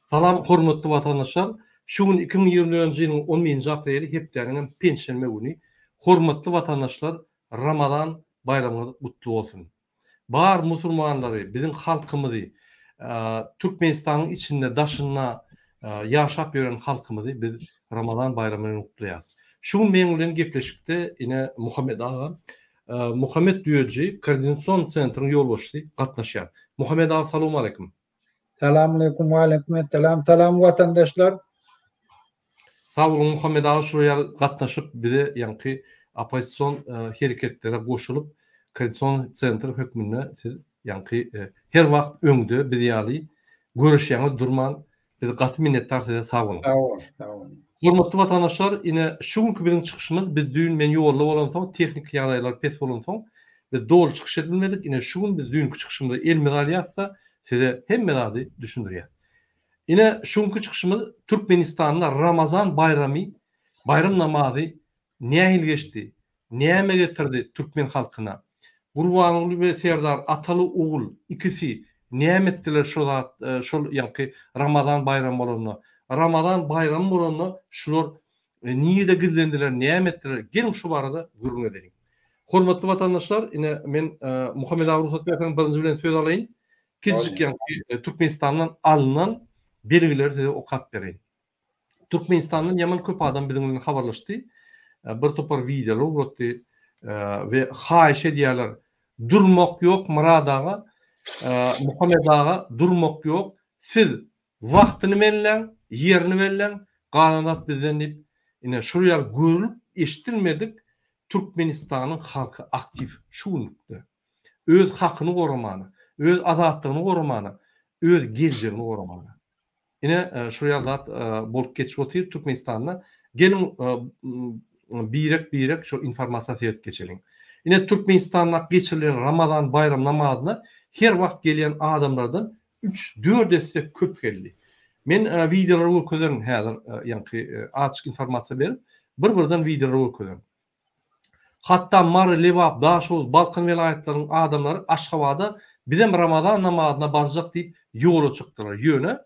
Salam hormatly watandaşlar! Şu gün 2024-nji ýylyň 11-nji apreli hepdäniň hem penşenbe güni. Hormatly watandaşlar Ramazan baýramyňyz gutly bolsun! Bar musulmanlary biziň halkymyzy Türkmenistanyň içinde daşynda ýaşap ýören halkymyzy biz Ramazan baýramy bilen gutlaýas. Şu gün meň bilen gepleşikde ine Muhammet aga Muhammet Düýeji koordinasion sentryň ýolbaşçysy gatnaşýar. Muhammet aga salowmaleýkim. Salamaleýkum waleýkim essalam salam watandaşlar. Sag boluň Muhammet aga şular ýaly gatnaşyp bize ýaňky oppozision hereketlere goşulyp koordinasion sentr hökmünde siz ýaňky her wagt öňde biz ýaly göreşýäňiz durman Biz gaty minnetdar size sag boluň. Sag boluň, sag boluň. Hormatly watandaşlar, ine şu günki biziň çykyşymyz biz düýn men ýolda bolansoň tehniki ýagdaýlar pes bolansoň biz doly çykyş edilmedik ine şu gün biz düýnki çykyşymyzy elimize alýasda size hemme zady düşündirýäs. Ine şu günki çykyşymyz Türkmenistanda Ramazan baýramy baýram namazy Nähili geçdi? Näme getirdi türkmen halkyna? Gurbanguly we Serdar ataly ogul ikisi näme etdiler şo zat şol ýaňky Ramazan baýramy bolanda? Ramazan baýramy bolanda şular nirde gizlendiler näme etdiler? Geliň şu barada gürrüň edeliň. Hormatly watandaşlar ine men Muhammet aga rugsat berseň birinji bilen söz alaýyn. Kiçijik ýaňky Türkmenistandan alnan belgileri size okap bereýin. Türkmenistandan ýaman köp adam biziň bilen habarlaşdy. Bir topar wideolar ugratdy we haýyş edýärler. Durmak ýok Myrat aga, Muhammet aga durmak ýok. Siz wagtyny belläň, ýerini belläň, galan zat bizden diýip, ine şul ýaly görülip eşidilmedik Türkmenistanyň halky aktiw şu günlükde. Öz hakyny goramana, öz azatlygyny goramana, öz geljegini goramana. Ine şu ýaly zat bolup geçip otyr Türkmenistanda. Geliň birek birek şu informasiýa seredip geçeliň. Ine Türkmenistanda geçirilen Ramazan baýram namazyna her wagt gelýän adamlardan 3-4 esse köp geldi. Men wideolary görkezerin häzir ýaňky azjyk informasiýa berip bir-birden wideolary görkezerin. Hatda Mary, Lebap, Daşoguz, Balkan welaýatlarynyň adamlary Aşgabada bizem Ramazan namazyna barjak diýip ýola çykdylar. Ýöne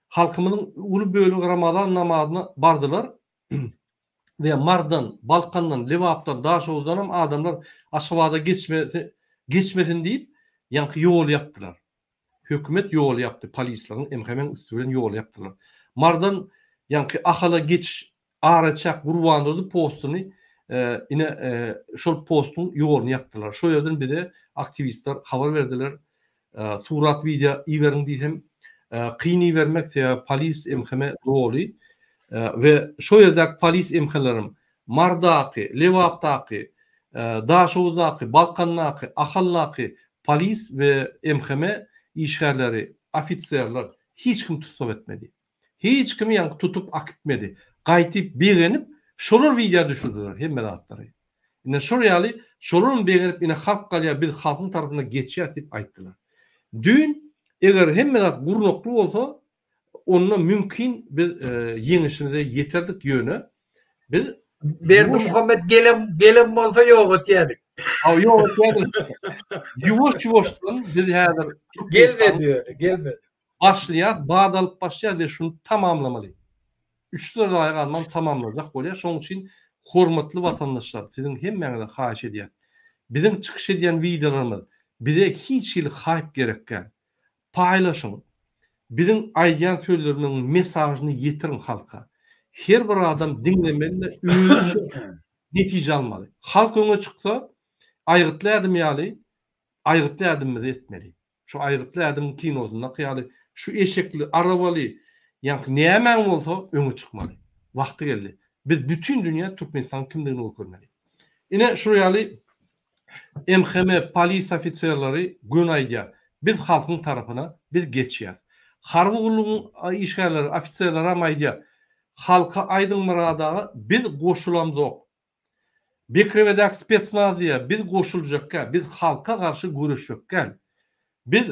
halkymyzyň uly bölegi Ramazan namazyna bardylar we Marydan, Balkandan, Lebapdan, Daşoguzdan hem adamlar Aşgabada geçmesin diýip ýaňky ýoly ýapdylar. Hökümet ýoly ýapdy, polisleriň, MHM-iň üsti bilen ýoly ýapdylar. Marydan ýaňky Ahala geçiş Araçäk Gurbandurdy postuny ine şol postuň ýoluny ýapdylar. Şo ýerden bize aktiwistler habar berdiler. Surat wideo iberiň diýsem kyn ibermek sebäbi polis MHM doly we şo ýerdäki polis MHlerem Mardaky, Lebapdaky, Daşoguzdaky, Balkandaky, Ahaldaky polis we MHM işgärleri, ofiserler hiç kim tussag etmedi. Hiç kimi ýaňky tutup akitmedi. Gaýtyp begenip şolar wideo düşürdiler hemme zatlary. Ine şol ýaly şolaram begenip ine halk galýar biz halkyň tarapyna geçýäs diýip aýtdylar. Düýn eger hemme zat gurnakly bolsa onda mümkin biz ýeňişimize ýeterdik ýöne biz Berdimuhamet gelen gelen bolsa ýok etýädik. Hawa ýok etýädik. Ýuwaş ýuwaşdan biz häzir gelmedi ýöne gelmedi. Başlaýas, bat alyp başlaýas we şuny tamamlamaly. Üç-dört aýa galman tamamlajak bolýas. Şonuň üçin hormatly watandaşlar, siziň hemmäňize haýyş edýäs. Biziň çykyş edýän wideolarymyz bize hiç hili haýp gerek däl. Paýlaşyň. Biziň aýdýan sözlerimiziň mesažyny ýetiriň halka. Her bir adam diňlemeli-de özüçe netije almaly. Halk öňe çyksa, aýgytly ädim ýaly aýgytly ädimimizi etmeli. Şu Aýgytly ädim kinosyndaky ýaly şu eşekli, arabaly, ýaňky nämäň bolsa öňe çykmaly. Wagty geldi. Biz bütin dünýä Türkmenistanyň kimdigini görkezmeli. Ine şul ýaly MHM polis ofiserleri göni aýdýar. Biz halkyň tarapyna biz geçýäs. Harby gullugyň işgärleri, ofiserleri hem aýdýar. Halka aýdyň Myrat aga biz goşulamzok. Bekrebedäki spetsnaz diýýär, biz goşuljakgäl, biz halka garşy göreşjekgäl. Biz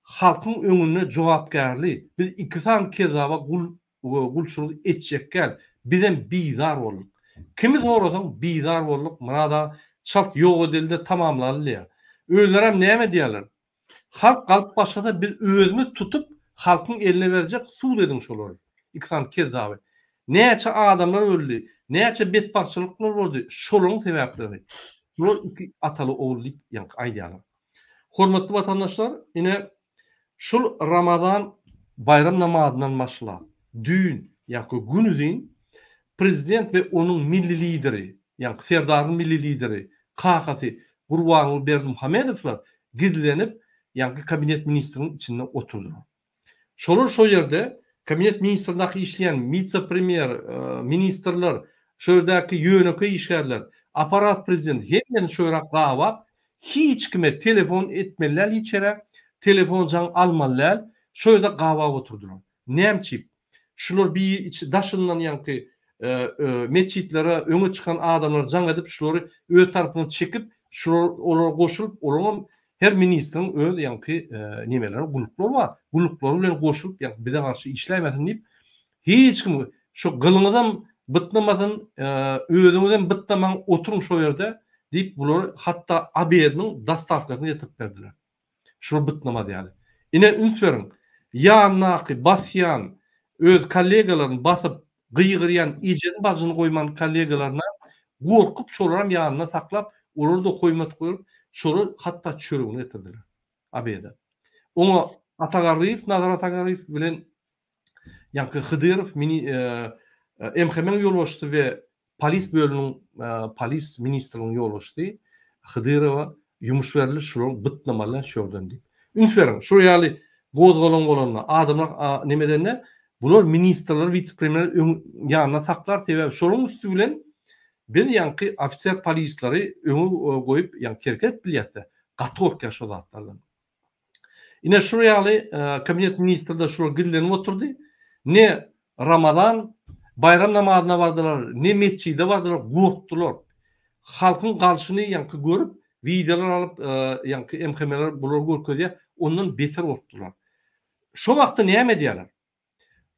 halkyň öňünde jogapkärli, biz iki sany kezzaba gul gulçulyk etjekgäl, bizem bizar bolduk. Kimi sorasaň bizar bolduk, Myrat aga çalt ýok edeli-de tamamlaly diýýär. Özlerem näme diýýärler? Halk galyp başlasa biz özümiz tutup. Halkyň eline berjek sud ediň şolary. Iki sany kezzaby. Näçe adamlar öldi, näçe betbagtçylyklar boldy şolaryň sebäpleri. Şular iki ataly ogul diýip ýaňky aýdýarlar. Hormatly watandaşlar ine şul Ramazan baýram namazyndan başlap düýn ýaňky günuzyn prezident we onuň milli lideri ýaňky Serdaryň milli lideri kakasy Gurbanguly Berdimuhamedowlar gizlenip ýaňky kabinet ministriniň içinde oturdylar. Şolar şo ýerde kabinet ministrindäki işleýän wise-premýer, ministrler, şo ýerdäki ýönekeý işgärler, apparat prezident hemmesini şo ýere gabap, hiç kime telefon etmeli däl hiç ýere, telefon jaň almaly däl, şo ýerde gabap oturdylar. Näme üçin? Şular bir içi daşyndan ýaňky metjitlere öňe çykan adamlar jaň edip şulary öz tarapyna çekip şular olara goşulyp olaryňam her ministriň öz ýaňky nemeleri gulluklary bar gulluklary bilen goşulyp ýaňky bize garşy işläýmesin diýip hiç kim şu gylyňyzam bytnamasyn özüňizem bytnamaň oturyň şo ýerde diýip bulary hatda obedniň dostawkasyny getirip berdiler. Şular bytnamaz ýaly. Ine üns beriň, ýanyndaky basýan öz kollegalaryny basyp gygyrýan ejeni bajyny goýman kollegalaryna gorkup şolaram ýanynda saklap olary-da hoýmat goýup şolar hatda çöregini getirdiler obeda. Oňa Ata Garryýew Nazar Atagarryýew bilen ýaňky Hydyrow mini MHM-iň ýolbaşçysy we polis bölüminiň polis ministriniň ýolbaşçysy Hydyrowa ýumuş berildi, şular bytnamalylar şu ýerden diýip. Üns beriň, şular ýaly gozgalaň bolanda, adamlar neme edende, bular ministrleri, wise-premýerleri öň ýanynda saklar, sebäbi şolaryň üsti bilen biz ýaňky ofiser polisleri öňe goýup, ýaňky hereket edip bilýäs-de. Gaty gorkýar şo zatlardan. Ine şular ýaly kabinet ministrde şular gizlenip oturdy. Ne Ramazan baýram namazyna bardylar, ne metjide bardylar, gorkdular. Halkyň galşyny ýaňky görüp, wideolar alyp, ýaňky MHM-ler bulary görkezýär, ondan beter gorkdular. Şo wagtda näme edýärler?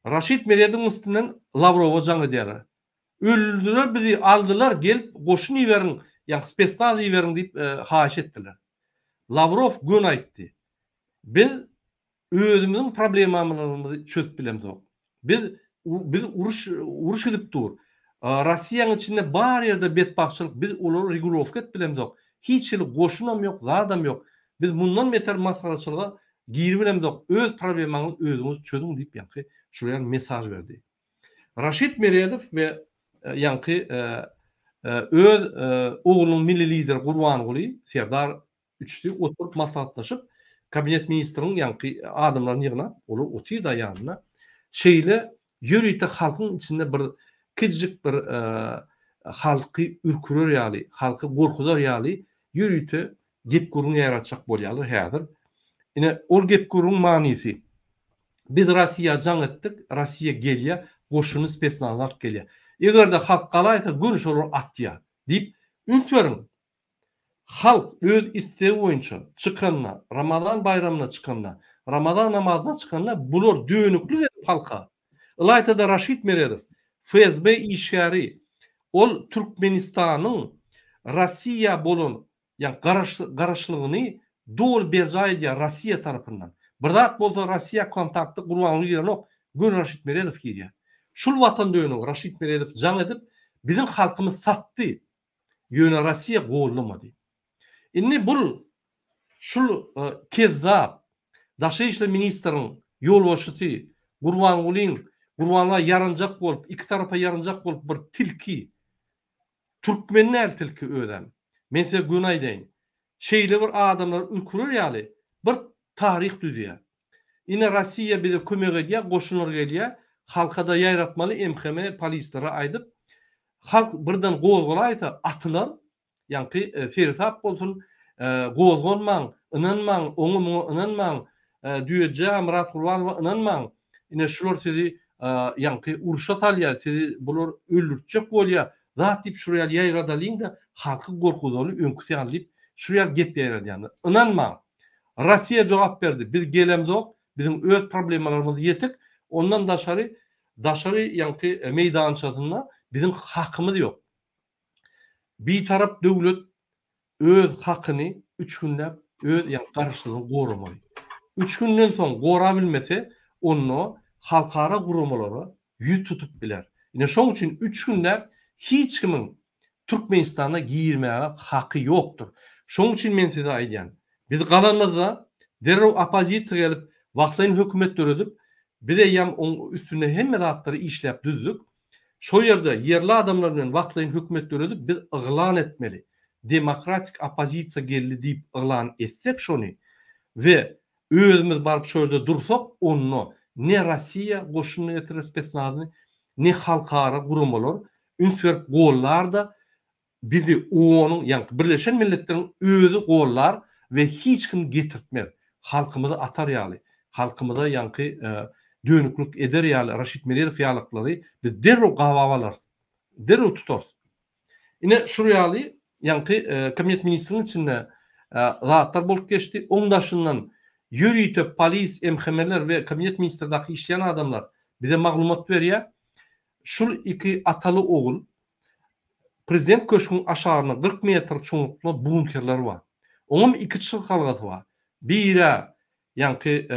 Raşid Meredowyň üstünden Lawrowa jaň edýärler. Öldürdiler bizi, aldylar, gelip goşun iberiň, ýaňky spesnaz iberiň diýip haýyş etdiler. Lawrow göni aýtdy. Biz özümiziň problemamyzymyzy çözüp bilemzok. Biz biz uruş uruş gidip dur. Rossiýanyň içinde bar ýerde betbagtçylyk biz olary regulowka edip bilemzok. Hiç hili goşunam ýok, zadam ýok. Biz mundan beter masgaraçylyga giribilemzok. Öz problemaňyzy özüňiz çözüň diýip ýaňky şular ýaly mesaj berdi. Raşid Meredow we ýaňky öz oglunyň milli lideri Gurbanguly Serdar üçüsi oturyp maslahatlaşyp, kabinet ministriniň ýaňky adamlaryny ýygnap, olar otyr-da ýanynda. Şeýle ýörite halkyň içinde bir kiçijik bir halky ürkürer ýaly, halky gorkuzar ýaly ýörite gep-gürrüň ýaýratjak bolýarlar häzir. Ine, ol gep-gürrüň manysy, biz Rossiýa jaň etdik, Rossiýa gelýär, goşuny, spesnazyny alyp gelýär. Eger-de halk galaýsa, göni şolar atýar diýip, üns beriň, Halk öz islegi boýunça çykanda, Ramazan baýramyna çykanda, Ramazan namazyna çykanda bular dönüklik edip halka, ylaýta-da Raşid Meredow, FSB işgäri, ol Türkmenistanyň Rossiýa bolan ýa garaşlygyny doly berjaý edýär Rossiýa tarapyndan. Bir zat bolsa Rossiýa kontakty Gurbanguly girenok, göni Raşid Meredow girýär. Şul watan dönügi Raşid Meredow jaň edip biziň halkymyz satdy Ýöne Rossiýa gollamady. Indi bul şul kezzap daşary işler ministriň ýolbaşçysy Gurbangulyň Gurbanguly ýaranjak bolup iki tarapa ýaranjak bolup bir tilki türkmen däl tilki özem. Men size göni aýdaýyn. Şeýle bir adamlar ürkürer ýaly bir taryh düzýär. Ine Rossiýa bize kömek edýär, goşunlar gelýär, halkada ýaýratmaly MHM polislere aýdyp, halk birden gozgalaýsa atylar, ýaňky seresap bolsun, gozganmaň, ynanmaň, oňa muňa ynanmaň, Düýejä, Myrat Gurbanowa ynanmaň, ine şular sizi ýaňky urşa salýar, sizi bular öldürtjek bolýar, zat diýip şular ýaly ýaýradalyň-da, halky gorkuzaly öňküsi ýaly diýip, şular ýaly gep ýaýradýanlar. Ynanmaň! Rossiýa jogap berdi, biz gelemzok, biziň öz problemalarymyz ýetik, ondan daşary daşary ýaňky meýdançasynda biziň hakymyz ýok. Bitarap döwlet öz hakyny üç günläp öz ýaňky garaşsyzlygyny goramaly. Üç günden soň gorabilmese, onda halkara guramalara ýüz tutup biler. Ine şoň üçin üç günläp hiç kimiň Türkmenistana girmäge haky ýokdur. Şoň üçin men size aýdýan, biz galanymyzda derrew oppozisiýa gelip wagtlaýyn hökümet döredip, biz eýýäm oň üstünde hemme zatlary işläp düzdük. Şo ýerde ýerli adamlar bilen wagtlaýyn hökümet döredip biz yglan etmeli. Demokratik oppozisiýa geldi diýip yglan etsek şony we özümiz baryp şo ýerde dursak onda ne Rossiýa goşunyny getirer spesnazyny ne halkara guramalar üns berip gollar-da Bizi OON-yň, ýagny Birleşen Milletleriň özi gollar we hiç kim getirtmez. Halkymyzy atar ýaly, halkymyza ýaňky dönüklik eder ýaly Raşid Meredow ýalyklary biz derrew gabap alarys. Derrew tutarys. Ine şul ýaly ýaňky Kabinet ministriň içinde zatlar bolup geçdi. Oň daşyndan ýörite polis, MHM-ler we Kabinet ministrdaky işleýän adamlar bize maglumat berýär. Şul iki ataly-ogul Prezident köşgüň aşagynda 40 metr çuňlukda bunkerler bar. Oňam iki çykalgasy bar. Biri ýaňky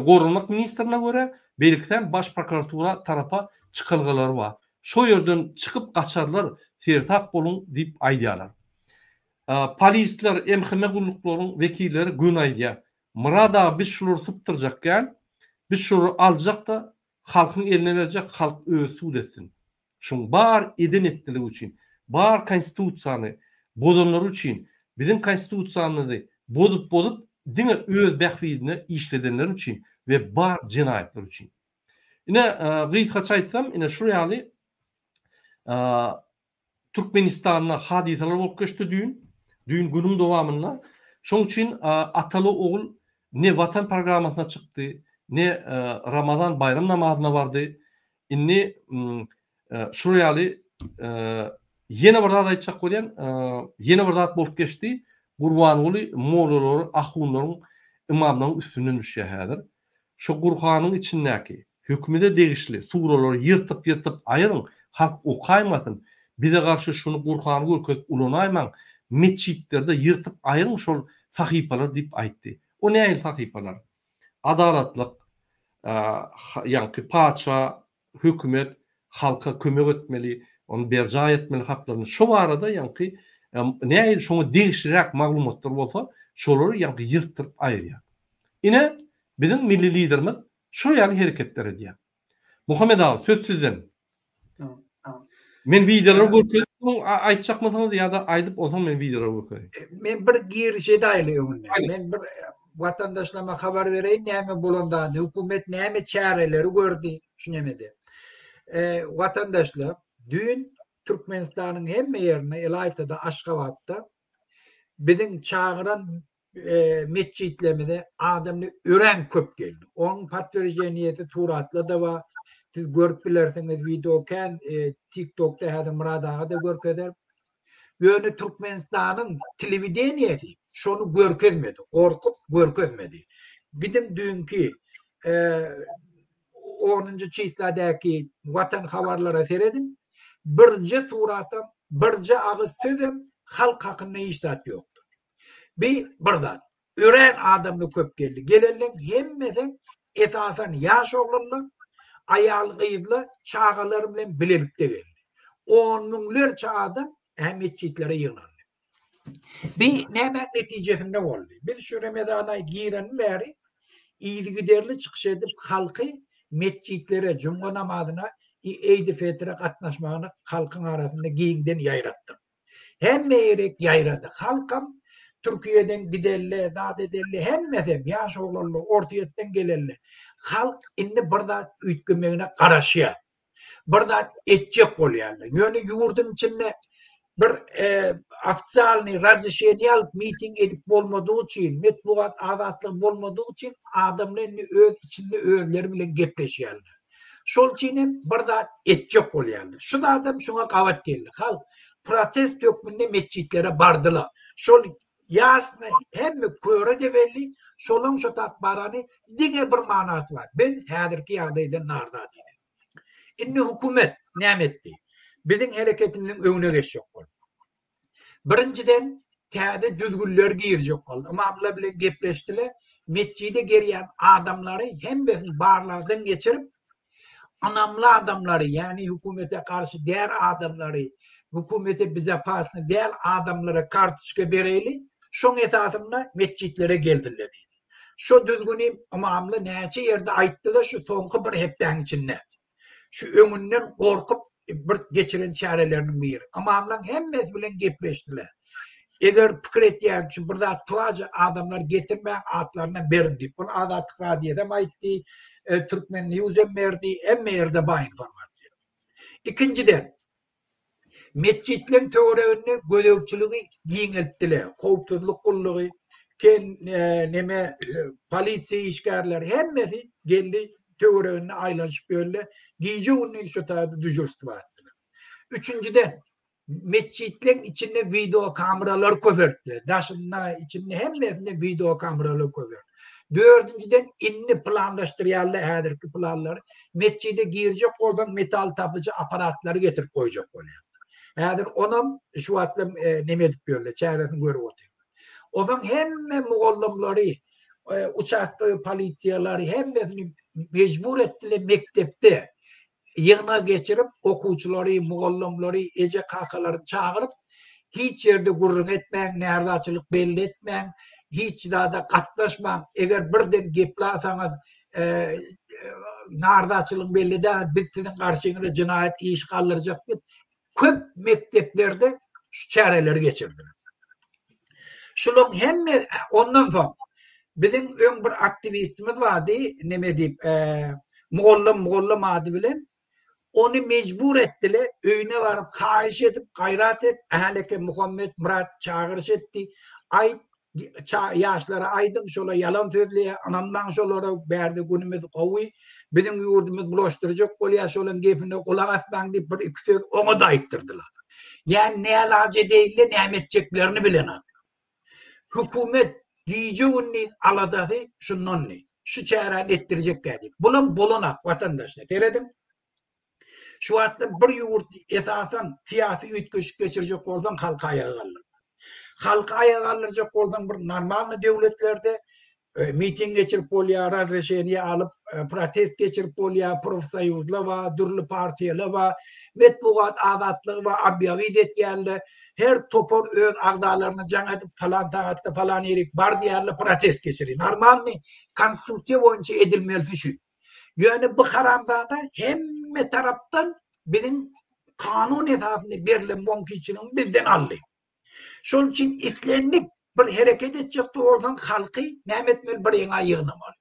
Goranmak ministrine görä, beýlekisem Baş prokuratura tarapa çykalgalary bar. Şo ýerden çykyp gaçarlar, seresap boluň diýip aýdýarlar. Polisler, MHM gulluklaryň wekilleri göni aýdýar. Myrat aga biz şulary sypdyrjak däl, biz şulary aljak-da Halkyň eline berjek halk özi sud etsin. Şuň bar eden etdiligi üçin, bar konstitusiýany bozanlary üçin, biziň konstitusiýamyzy bozup bozup diňe öz bähbidine işledenleri üçin we bar jenaýatlar üçin. Ine gysgaça aýtsam ine şul ýaly Türkmenistanda hadysalar bolup geçdi düýn. Düýn günüň dowamynda. Şoň üçin ataly ogul ne Watan programmasyna çykdy, ne Ramazan baýram namazyna bardy. Indi şular ýaly ýene bir zat aýtjak bolýan, ýene bir zat bolup geçdi. Gurbanguly mollalary, ahunlaryň, ymamlaryň üstünden düşýär häzir. Şu Gurhanyň içindäki hökümede degişli suralary ýyrtyp-ýyrtyp aýyryň, halk okaýmasyn, bize garşy şuny Gurhany görkezip ulanaýmaň, metjitlerde ýyrtyp aýyryň şol sahypalary diýip aýtdy. O nähili sahypalar? Adalatlyk, ýaňky patyşa, hökümet halka kömek etmeli, ony berjaý etmeli haklaryny, şo barada ýaňky nähili şoňa degişliräk maglumatlar bolsa, şolary ýaňky ýyrtdyryp aýyrýar. Ine, biziň milli Liderimiz şol ýaly hereketler edýär. Muhammet aga, söz sizden. Men wideolary görkezip, soň aýtjakmysyňyz ýa-da aýdyp, onsoň men wideolary görkezeýin. Men bir giriş edäýli öňünden. Men bir watandaşlaryma habar bereýin näme bolan zady, hökümet näme çäreleri gördi şu nemede. Watandaşlar, düýn Türkmenistanyň hemme ýerinde, ylaýta-da Aşgabatda biziň çagyran metjitlerimize adamlar örän köp geldi. Onuň potwержениýesi suratlar-da bar. Siz görüp bilersiňiz, wideo kän TikTokda häzir Myrat aga-da görkezer. Ýöne Türkmenistanyň telewideniýesi şony görkezmedi, gorkup görkezmedi. Gidiň düýnki onunjy çisladäki Watan habarlara serediň, birje suratam, birje agyz sözem halk hakynda hiç zat ýokdur. Bi bir zat. Örän adamly köp geldi. Gelenleň hemmesi esasan ýaş oglanlar, aýal-gyzlar, çagalar bilen bilelikde geldi. On müňlerçe adam hä metjitlere ýygnandy. Bi nämäň netijesinde boldy? Biz şu Remezan aýy gireni bäri yzygiderli çykyş edip halky metjitlere, jumga namazyna, Eýdi-Fetre gatnaşmagyna halkyň arasynda giňden ýaýratdyk. Hemme ýerik ýaýrady. Halkam Türkiýeden gidelle, zat edelle, hemmesem, ýaş oglanlar, Orsýetden gelelle. Halk indi bir zat üýtgemegine garaşýar. Bir zat etjek bolýarlar. Ýöne ýurduň içinde bir ofisialnyý razreşeniýe alyp miting edip bolmadygy üçin, metbugat azatlygy bolmadygy üçin adamlar indi öz içinde özleri bilen gepleşýärler. Şol üçin hem bir zat etjek bolýarlar. Şu zadam şuňa gabat geldi. Halk protest hökmünde metjitlere bardylar. Şol ýasny hemme köre-de belli, şolaň şo tap barany diňe bir manasy bar. Biz häzirki ýagdaýdan narza diýdi. Indi hökümet näme etdi? Biziň hereketimiziň öňüne geçjek boldy. Birinjiden. täze düzgünler girjek boldy. Ymamlar bilen gepleşdiler. Metjide gelýän adamlary hemmesini barlagdan geçirip, ynamly adamlary, ýagny hökümete garşy däl adamlary, hökümete bezopasny däl adamlara kartoçka bereýli, şoň esasynda metjitlere gelsinler diýdi. Şo düzgüni ymamly näçe ýerde aýtdylar şu soňky bir hepdäň içinde. Şu öňünden gorkup bir geçiren çäreleriniň biri. Ymamlaň hemmesi bilen gepleşdiler. Eger pikir etýän şu bir zat tulaja adamlar getirmäň atlaryna beriň diýip. Bunu Azatlyk Radiosam aýtdy, e, Türkmen Newsem berdi, hemme ýerde bar informasiýa. Ikinjiden, Metjitleň töwereginde gözegçiligi giňeltdiler. Howpsuzlyk gullugy, ken neme polisiýa işgärleri hemmesi geldi töwereginde aýlanyşyp ýörler. Gije-gündiz şu taýda dyžurstwa etdiler. Üçünjiden, metjitleň içinde wideo kameralar köpeltdiler. Daşynda, içinde hemmesinde wideo kameralar köpeltdi. Dördünjiden indi planlaşdyrýarlar häzirki planlary. Metjide girjek bolsaň metal tapyjy apparatlary getirip goýjak bolýarlar. Häzir onam şu wagtlam neme edip ýörler, çäresini görüp otyrlar. Onsoň hemme mugallymlary, uçastkowy polisiýalary hemmesini mejbur etdiler mekdepde ýygnak geçirip, okuwçylary, mugallymlary, eje-kakalaryny çagyryp, hiç ýerde gürrüň etmäň, närazyçylyk belli etmäň, hiç zada gatnaşmaň, eger birden geplasaňyz, narzaçylygyň belli däl, biz siziň garşyňyza jenaýat iş galdyrjak diýip, köp mekdeplerde şu çäreleri geçirdiler. Şularyň hemme ondan soň biziň öň bir aktiwistimiz bardy, neme diýip, mugallym mugallym ady bilen ony mejbur etdiler, öýüne baryp haýyş edip, gaýrat et, Äleke Muhammet Myrat çagyryş etdi. Aýt, ýaşlara aýdyň, şolar ýalan sözleýär, ynanmaň şolara, bärde günümiz gowy, biziň ýurdumyz bulaşdyrjak bolýar, şolaň gepine gulak asmaň diýip bir-iki söz oňa-da aýtdyrdylar. Ýa nälaç edeýinle näme etjeklerini bilenok. Hökümet gije-gündiz aladasy şundandy. Şu çäräni etdirjekkä diýip. Bulam bolanok watandaşlar. Serediň. Şu wagtda bir ýurt esasan syýasy üýtgeşik geçirjek bolsaň halky aýaga galdyrmaly. Halky aýaga galdyrjak bolsaň bir normalny döwletlerde e, miting geçirip bolýar, razreşeniýe alyp e, protest geçirip bolýar, profsoýuzlar bar, dürli partiýalar bar, metbugat azatlygy bar, obýawit etýärler. Her topar öz agzalaryna jaň edip falan sagatda falan ýerik bar diýýärler, protest geçirýär. Normalny konstitusiýa boýunça edilmelisi şu. Ýöne bu haramzada hemme tarapdan biziň kanun esasynda berlen mümkinçiligini bizden aldy. Şonuň üçin islendik bir hereket etjek bolsaň halky näme etmeli bir ýeňä ýygnamaly.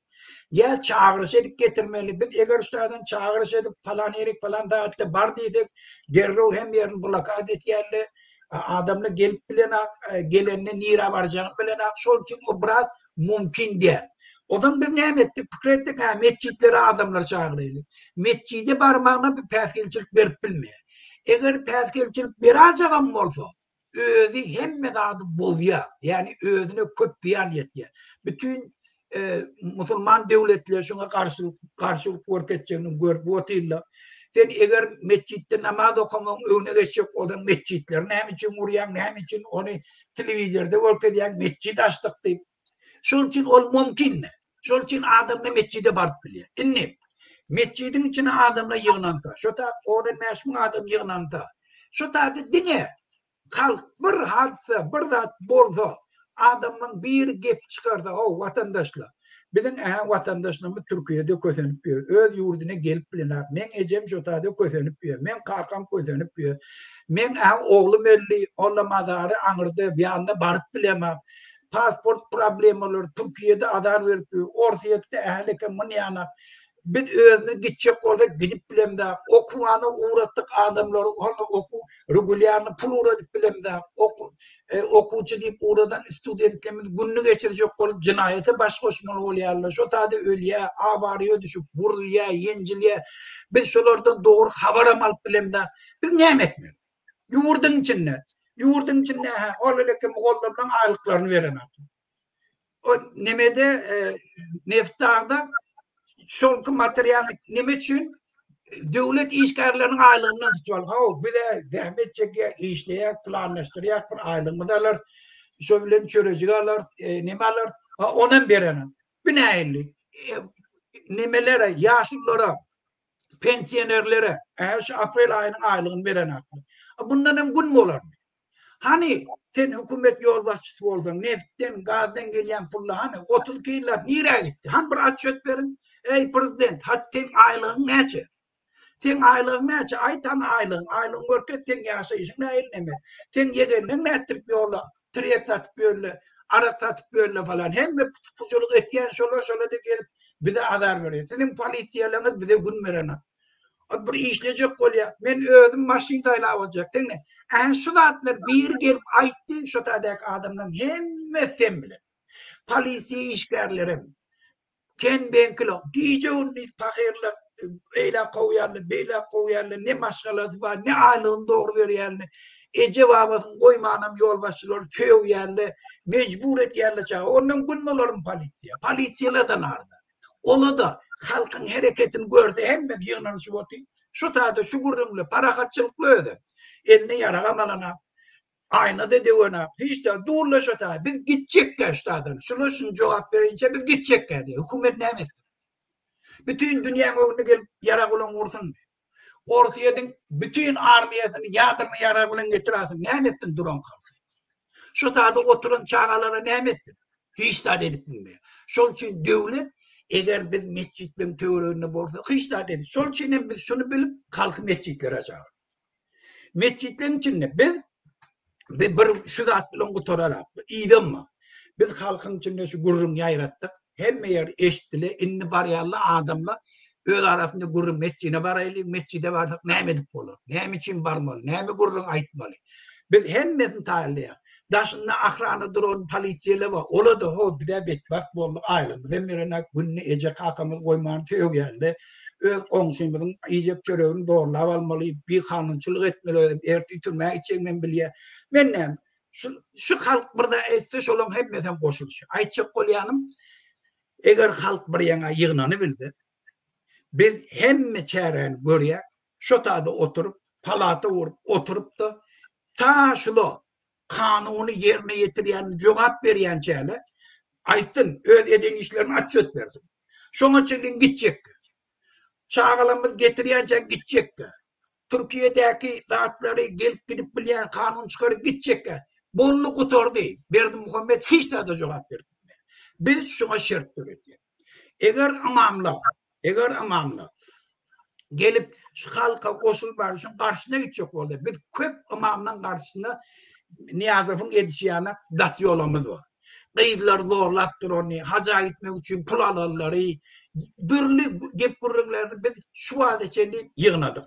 Ýa çagyryş edip getirmeli. Biz eger şu taýdan çagyryş edip falan ýerik falan sagatda bar diýsek derrew hem ýerini blokada etýärler. Adamlar gelip bilenak, gelende nirä barjagyny bilenak. Şol üçin o biraz mümkin däl. Onsoň biz näme etdik? Pikir etdik, hä, metjitlere adamlary çagyraýly. Metjide barmagyna bir päsgelçilik berip bilmeýär. Eger päsgelçilik berajagam bolsa, özi hemme zady bozýar. Ýagny özüne köp zyýan ýetýär. Bütin e, musulman döwletler şuňa garşylyk garşylyk görkezjegini görüp otyrlar. Sen eger metjitde namaz okamagyň öňüne geçjek bolsaň, metjitleri näme üçin gurýaň, näme üçin ony telewizorda görkezýäň, metjit açdyk diýip. Şol üçin ol mümkin. Şol üçin adamlar metjide baryp bilýär. Indi metjidiň içine adamlar ýygnansa, şo ta 15 müň adam ýygnansa, şo taýda diňe halk bir hadysa, bir zat bolsa, adamlaryň biri gep çykarsa, o watandaşlar, biziň ähä watandaşlarymyz Türkiýede kösenip ýör, öz ýurduna gelip bilenok. Meň ejem şo taýda kösenip ýör, meň kakam kösenip ýör. Meň ähä oglum öldi, onda mazary aňyrda, ýanyna baryp bilemok. Pasport problemalary, Türkiýede azar berip ýör, Orsýetde ähleke munýanak. Biz özümiz gitjek bolsak gidip bilemzok. Okuwana ugratdyk adamlary, onda okuw regulýarny pul ugradyp bilemzok. Okuw e, okuwçy diýip ugradan studentlerimiz gününi geçirjek bolup jenaýata baş goşmaly bolýarlar. Şo taýda ölýär, awariýa düşüp, wurulýar, ýenjilýär. Biz şolardan dogry habaram alyp bilemzok. Biz näme etmeli? Ýurduň içinde, ýurduň içinde hä, ol eleke mugallymlaryň aýlyklaryny berenok. O nemede e, Neftdagda şolky material neme üçin döwlet işgärleriniň aýlygyndan tutup al. Haw, bize zähmet çekýär, işleýär, planlaşdyrýar, bir aýlygymyzy alar. Şo bilen çörejik alarys, e, neme alarys. Ha, onam berenem. Bu nähili? E, nemelere, ýaşululara, pensionerlere, e, şu aprel aýynyň aýlygyny berenak. Bundan hem gün bolarmy? Hany sen hökümet ýolbaşçysy bolsaň, neftden, gazdan gelýän pullar hany 32 ýyllap nirä gitdi? Hany bir otçet beriň. Eý prezident, hat seň aýlygyň näçe? Seň aýlygyň näçe? Aýt hany aýlygyň. Aýlygyňy görkez, seň ýaşaýşyň nähili neme? Seň ýegenleň nätdirip ýolla? Trek satyp ýörle, arak satyp ýörle falan. Hemme pujulyk etýän şolar, şolar-da gelip bize azar berýär. Siziň polisiýalaryňyz bize gün berenok. Bir işlejek bolýar. Men özüm maşyn saýlap aljak. Diňle. Ähä şu zatlar biri gelip aýtdy, şo taýdaky adamlaryň hemmesi sen bilen. Polisiýa işgärlerem, Ken Benkilo, gije-gündiz pahyrlar eýläk kowýarlar, beýläk kowýarlar, ne maşgalasy bar, ne aýlygyny dogry berýärler. Eje-babasyny goýmanam ýolbaşçylar sögýärler, mejbur edýärler çaga. Ondan gün bolarmy polisiýa? Polisiýalar-da narda. Ola-da halkyň hereketini görse hemmesi ýygnanyşyp otyr. Şu taýda şu gürrüňle parahatçylykly özem. Eline ýaragam alanak. Aýna-da döwenak. Hiç zat. Durla şu taýda. Biz gitjekkä şu taýdan. Şular şuny jogap berinçe biz gitjekkä diýýär. Hökümet näme etsin? Bütin dünýäň öňünde gelip ýarag bilen ursunmy? Orsýetiň bütin armiýasyny ýadrny ýarag bilen getirasyn. Näme etsin duran halky? Şu taýda oturan çagalara näme etsin? Hiç zat edip bilmeýär. Şol üçin döwlet eger biz metjitleriň töwereginde bolsak hiç zat edip. Şol üçin hem biz şuny bilip halky metjitlere çagyrdyk. Metjitleriň içinde biz bir, bir şu zat bilen gutararak, ýygnanma. bar. Biz halkyň içinde şu gürrüň ýaýratdyk. Hemme ýer eşitdiler. Indi barýarlar adamlar öz arasynda gürrüň metjide baraýly, metjide barsak näme edip bolar? Näme üçin barmaly? Näme gürrüň aýtmaly? Biz hemmesini taýynlaýar. Daşynda ahrana duran polisiýalar bar. Ola-da ho bize betbagt bolduk, aýlygymyzam berenak, günde eje kakamyz goýman sögýärler. Öz goňşymyzyň iýjek çöregini zorlap almaly, bikanunçylyk etmeli özüm, ertir türmä gitjegimem bilýär. Men näme, şu şu halk bir zat etse şolaň hemmesem goşulyşýar. Aýtjak bolýanym, eger halk bir ýaňa ýygnanybilse, biz hemme çäräni görýär, şo taýda oturyp, palata urup oturyp-da, ta şula kanuny ýerine ýetirýän jogap berýänçäle aýtsyn, öz eden işlerini otçet bersin. Şoňa çenli gitjek. Çagalarymyz getirýänçä gitjek. Türkiýedäki zatlary gelip gidip bilýän kanun çykaryp gitjek. Boldy gutardy. Berdimuhamet hiç zada jogap berip bilmedi. Biz şuňa şert döretýäris. Eger ymamlar, eger ymamlar gelip şu halka goşulman şuň garşyna gitjek bolsa, biz köp ymamlaryň garşysyna Nyýazowyň edişi ýaly das ýolumyz bar. Gyzlar zorlap durany, haja gitmek üçin pul alanlary, dürli gep gürrüňlerini biz şu wagta çenli ýygnadyk.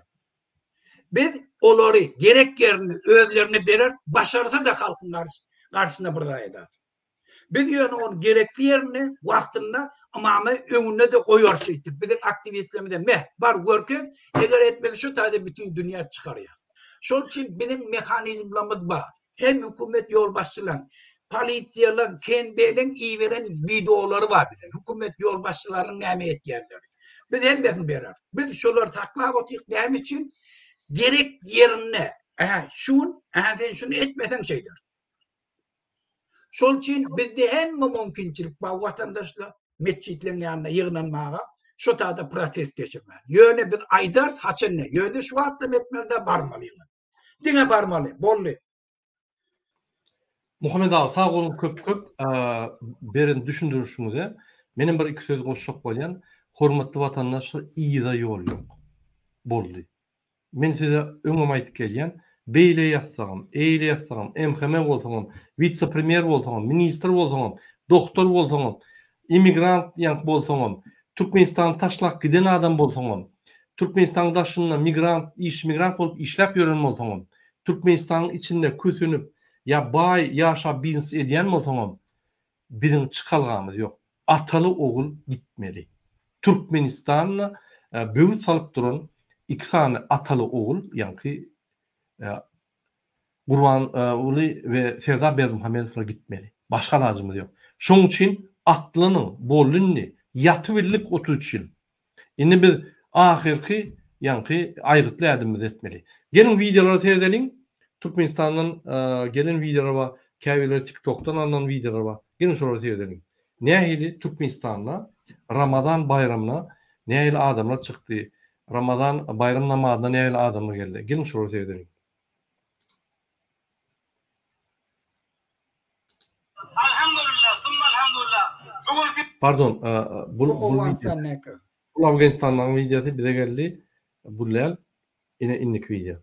Biz olary gerek ýerinde özlerine bereris, başarsa-da halkyň garşysyna bir zat eder. Biz ýöne ony gerekli ýerinde, wagtynda ymamy öňünde-de goýarys şeýtip. Biziň aktiwistlerimize meh, bar görkez, eger etmese şu taýda bütin dünýä çykarýar. Şol üçin biziň mehanizmlerimiz bar. Hem hökümet ýolbaşçylaryň, polisiýalaryň, KNB-leň iberen wideolary bar bize. Hökümet ýolbaşçylarynyň näme etýänleri. Biz hemmesini bereris. Biz şolary saklap otyk näme üçin? Gerek ýerinde, ähä, şu gün, ähä sen şuny etmeseň şeýderis. Şol üçin bizde hemme mümkinçilik bar watandaşlar metjitleriň ýanynda ýygnanmaga, şo taýda protest geçirmäge. Ýöne biz aýdarys haçan ne. Ýöne şu wagtlam etmeli-de barmaly ýygnanyp. Diňe barmaly. Boldy. Muhammet aga sag boluň köp köp beren düşündirişiňize. Menem bir iki söz goşjak bolýan. Hormatly watandaşlar yza ýol ýok. Boldy. Men size öňem aýdyp gelýän, beýle ýazsagam, eýle ýazsagam, MHM bolsaňam, witse-premýer bolsaňam, ministr bolsaňam, doktor bolsaňam, immigrant ýaňky bolsaňam, Türkmenistany taşlap giden adam bolsaňam, Türkmenistanyň daşynda migrant, işçi migrant bolup işläp ýören bolsaňam, Türkmenistanyň içinde kösenip ýa baý ýaşap biznes edýän bolsaňam, biziň çykalgamyz ýok. Ataly ogul gitmeli. Türkmenistanda böwüt salyp duran iki sany ataly ogul ýaňky Gurbanguly we Serdar Berdimuhamedowlar gitmeli. Başga alajymyz ýok. Şoň üçin atlanyň, boldy indi. Ýatybildik 33 ýyl. Indi biz ahyrky ýaňky aýgytly ädimimizi etmeli. Geliň wideolara seredeliň. Türkmenistandan gelen wideolar bar. Käbirleri TikTokdan alnan wideolar bar. Geliň şolara seredeliň. Nähili Türkmenistanda Ramazan baýramyna nähili adamlar çykdy? Ramazan baýram namazyna nähili adamlar geldi? Geliň şolara seredeliň. Alhamdulillah, summa alhamdulillah. Bu günki Pardon, bu Bu Owganystandaky. Bu Afganistandaky wideosy bize geldi. Bu däl. Ine indiki wideo.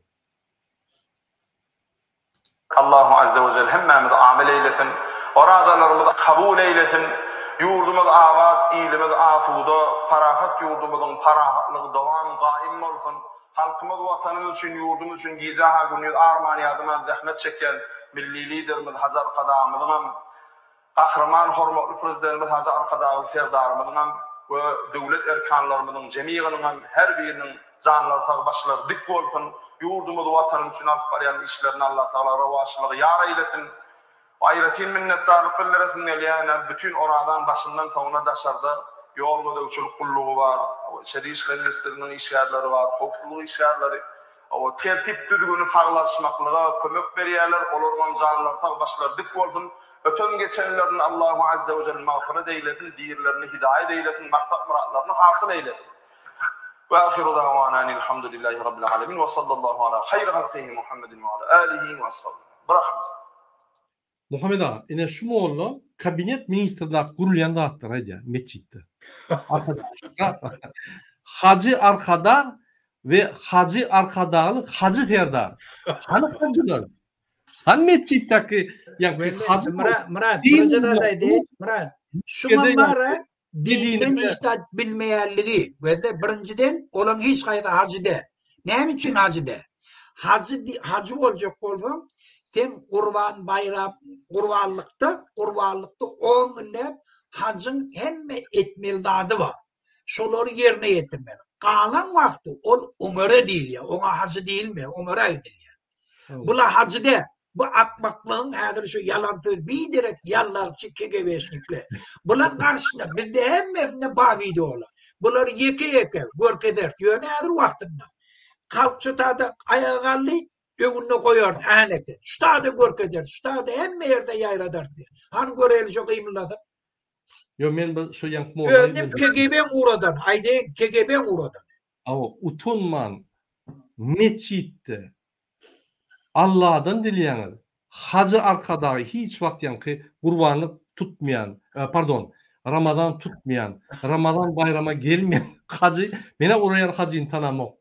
Allahu azze we jel hemmämizi amel eýlesin. Orazalarymyzy kabul eýlesin. Ýurdumyz abat, ilimiz asuda, parahat ýurdumyzyň parahatlygy dowam gaýym bolsun. Halkymyz Watanymyz üçin, ýurdumyz üçin gije-ha gündiz arman-ýadaman zähmet çekýän Milli Liderimiz Hajy Arkadagymyzyňam, Gahryman hormatly Prezidentimiz Hajy Arkadagly Serdarymyzyňam we döwlet erkanlarymyzyň jemgynyňam her biriniň janlary sag, başlary dik bolsun! Ýurdumyz, Watanymyz üçin alyp barýan işlerinde Allatagala rowaçlygy ýar eýlesin! Aýratyn minnetdarlyk bildiresim gelýär, ine, bütin Orazaň başyndan soňuna daşarda ýol gözegçilik gullugy bar, Içeri işler ministrliginiň işgärleri bar, howpsuzlyk işgärleri, tertip-düzgüni saglaşmaklyga kömek berýärler, olaryňam janlary sag, başlary dik bolsun, öten-geçenlerini Allahu azze we jelle magfyret eýlesin, dirilerini hidaýat eýlesin, maksat-myratlaryny hasyl eýlesin. We ahiru da'wana enilhamdülillahi rabbil alemin we sallallahu ala haýri halkihi Muhammedin we ala alihi we ashabihi. Birahmet. Muhammet aga, ine şu molla kabinet ministrdaky gurulýan zatlary aýdýar metjitde. Hajy Arkadag we Hajy Arkadagly Hajy Serdar. Hany hajylar? Hany metjitdäki ýaňky hajy Myrat, Myrat, bir zat aýdaýyn, Myrat. Şuňa bara Dinden hiç zat bilmeýänligi we-de birinjiden olaň hiç haýsy hajy däl. Näme üçin hajy däl? Hajy hajy boljak bolsaň, sen Gurban baýram gurbanlykda gurbanlykda on günläp hajyň hemme etmeli zady bar. Şolary ýerine ýetirmeli. Galan wagty ol umere diýilýär. Oňa hajy diýilmeýär, umere aýdylýar. Bula hajy däl. Bu akmaklygyň häzir şu ýalan söz biderek ýallarçy kegebeşnikler. Bular garşyna bizde hemmesinde bar wideolar. Bulary ýeke ýeke görkezeris. Ýöne häzir wagtynda. Halk şu tada aýaga galdy, öňünde goýarys äneke. Şu tada görkezeris, şu tada hemme ýerde ýaýradarys diýýär. Hany göreli şu gymyldasyn. Ýo men bir şu ýaňky molla. Özünem KGB-iň ugradan, aýdaýyn, KGB-iň ugradan. Hawa, utanman metjitde Alladan dileýäňiz, Hajy Arkadagy hiç wagt ýaňky gurbanlyk tutmaýan, pardon, Ramazan tutmaýan, Ramazan baýrama gelmeýän hajy, men-ä ol hajyny tanamok.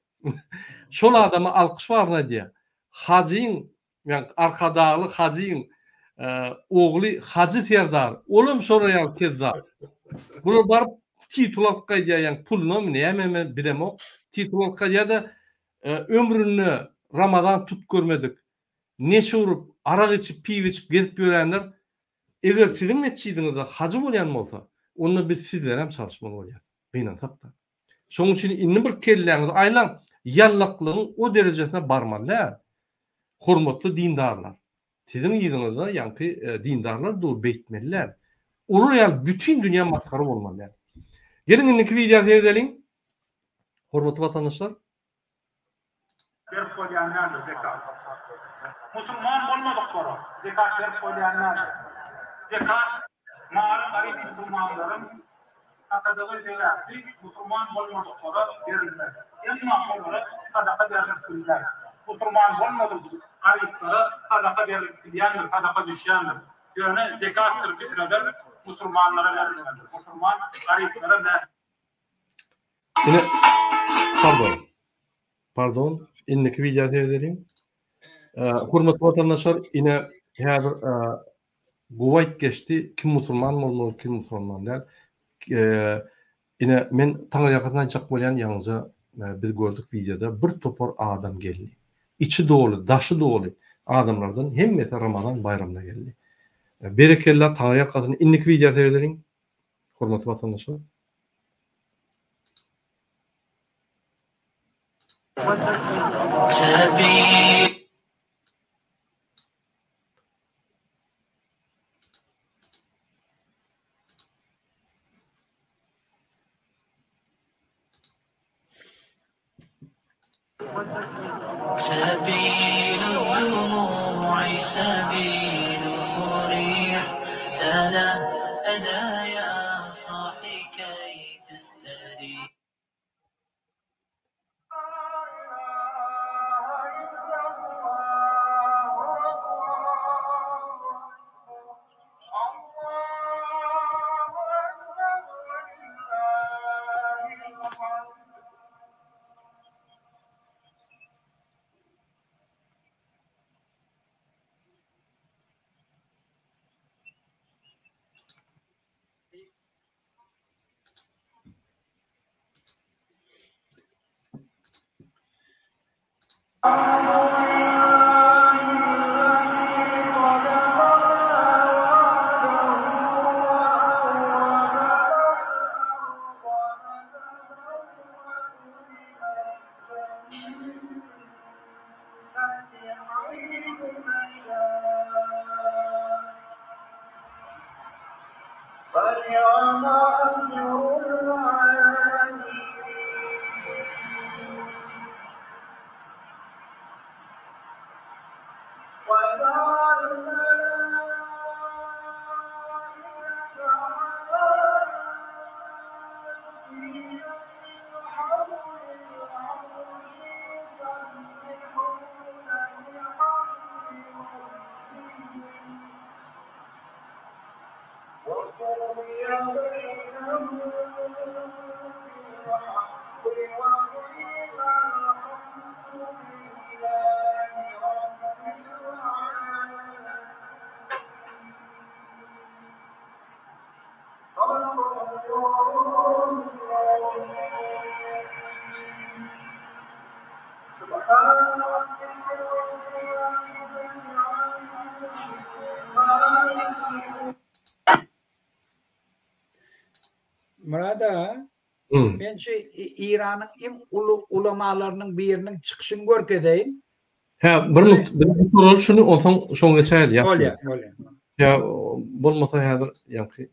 Şol adama alkyş baryny aýdýar. Hajyň Ýa Arkadagly Hajyň ogly Hajy Serdar, olam şolar ýaly kezzap. Bular baryp titul alyp gaýdýar, ýa pulunamy nämemi bilemok. Titul alyp gaýdýar-da, ömründe Ramazan tut görmedik, neşe urup, arak içip, piw içip gezip ýörenler, eger siziň metjidiňizde hajy bolýan bolsa, onda biz sizlerem çalyşmaly bolýas, gynansak-da. Şonuň üçin indi bir kelläňizi aýlaň, ýallaklygyň o derejesine barmaly däl. Hormatly dindarlar, siziň yzyňyzda ýaňky dindarlar dur, beýtmeli däl. Olar ýaly bütin dünýä masgara bolmaly däl. Geliň indiki wideoa seredeliň. Hormatly watandaşlar. Berip bolýan däldir zekat. Musulman bolmadyklara zekat berip bolýan däldir. Zekat maly garyp musulmanlaryň sakydygy sebäpli musulman bolmadyklara berilmez. Emma olara sadaka berlip bilner. Musulman bolmadyk garyplara sadaka berlip bilýändir, sadaka düşýändir. Ýöne zekatdyr fitreler musulmanlara berilmelidir. Musulman garyplara mätäç. Ine, pardon. Pardon, indiki wideo seredeliň. Hormatly watandaşlar, ine häzir gowy aýt geçdi, kim musulman bolmaly, kim musulman däl. Ine men taňryýalkasyn aýtjak bolýan, ýaňyja biz gördük wideoda bir topar adam geldi. Içi doly, daşy doly adamlardan hemmesi Ramazan baýramyna geldi. Berekella taňryýalkasyn indiki wideo seredeliň. Hormatly watandaşlar. Myrat aga, men şu Iranyň iň uly ulamalarynyň biriniň çykyşyny görkezeýin. Hä, bir minut, bir gutaраly şuny, onsoň şoňa geçäýeli. Bolýar, bolýar. Ýa bolmasa häzir ýaňky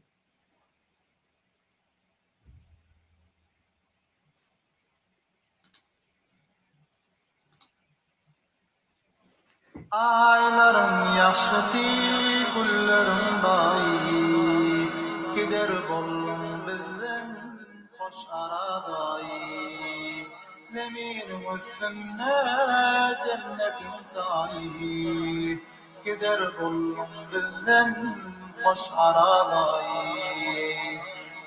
Aýlaryň ýagşysy, gülleriň baýy, Gider bolduň bizden hoş aradaýy. Zeminiň üstünde jennetiň taýy, Gider bolduň bizden hoş aradaýy.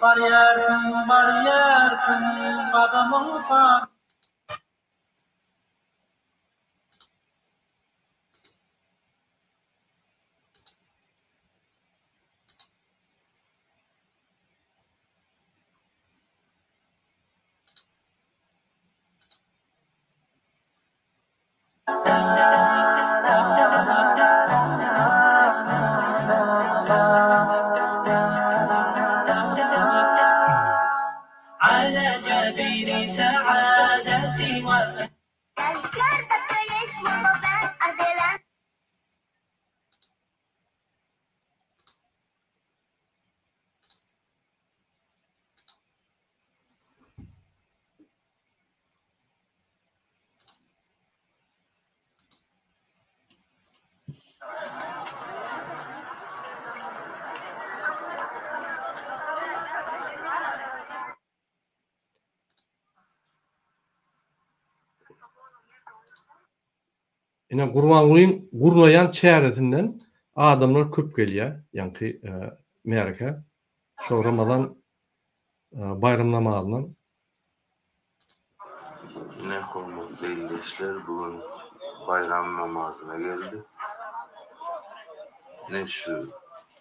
Barýarsyň, barýarsyň, gadamyň sa. Ine Gurbangulyň gurnaýan çäresinden adamlar köp gelýär, ýaňky märekä. Şo Ramazan baýram namazyndan. Ine hormatly ildeşler bu gün baýram namazyna geldik. Ine şu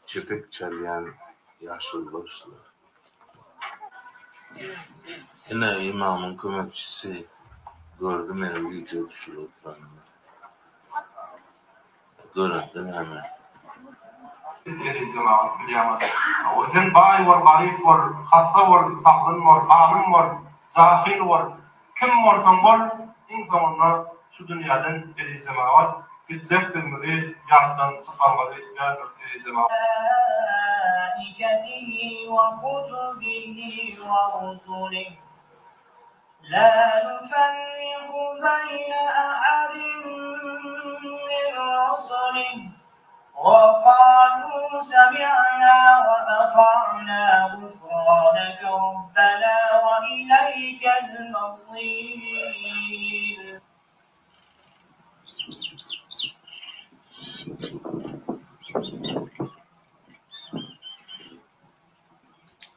çepek çalýan ýaşulular şular. Ine ymamyň kömekçisi gördi meni wideo düşürip oturanymy. Görende näme? Eziz jemagat bilýäňiz. Sen baý bol, garyp bol, hassa bol, sagdyn bol, alym bol, jahyl bol, kim bolsaň bol, iň soňunda şu dünýäden eziz jemagat gitjekdigimizi ýatdan çykarmaly däldiris eziz jemagat. وقالوا سمعنا وأطعنا غفرانك ربنا وإليك المصير.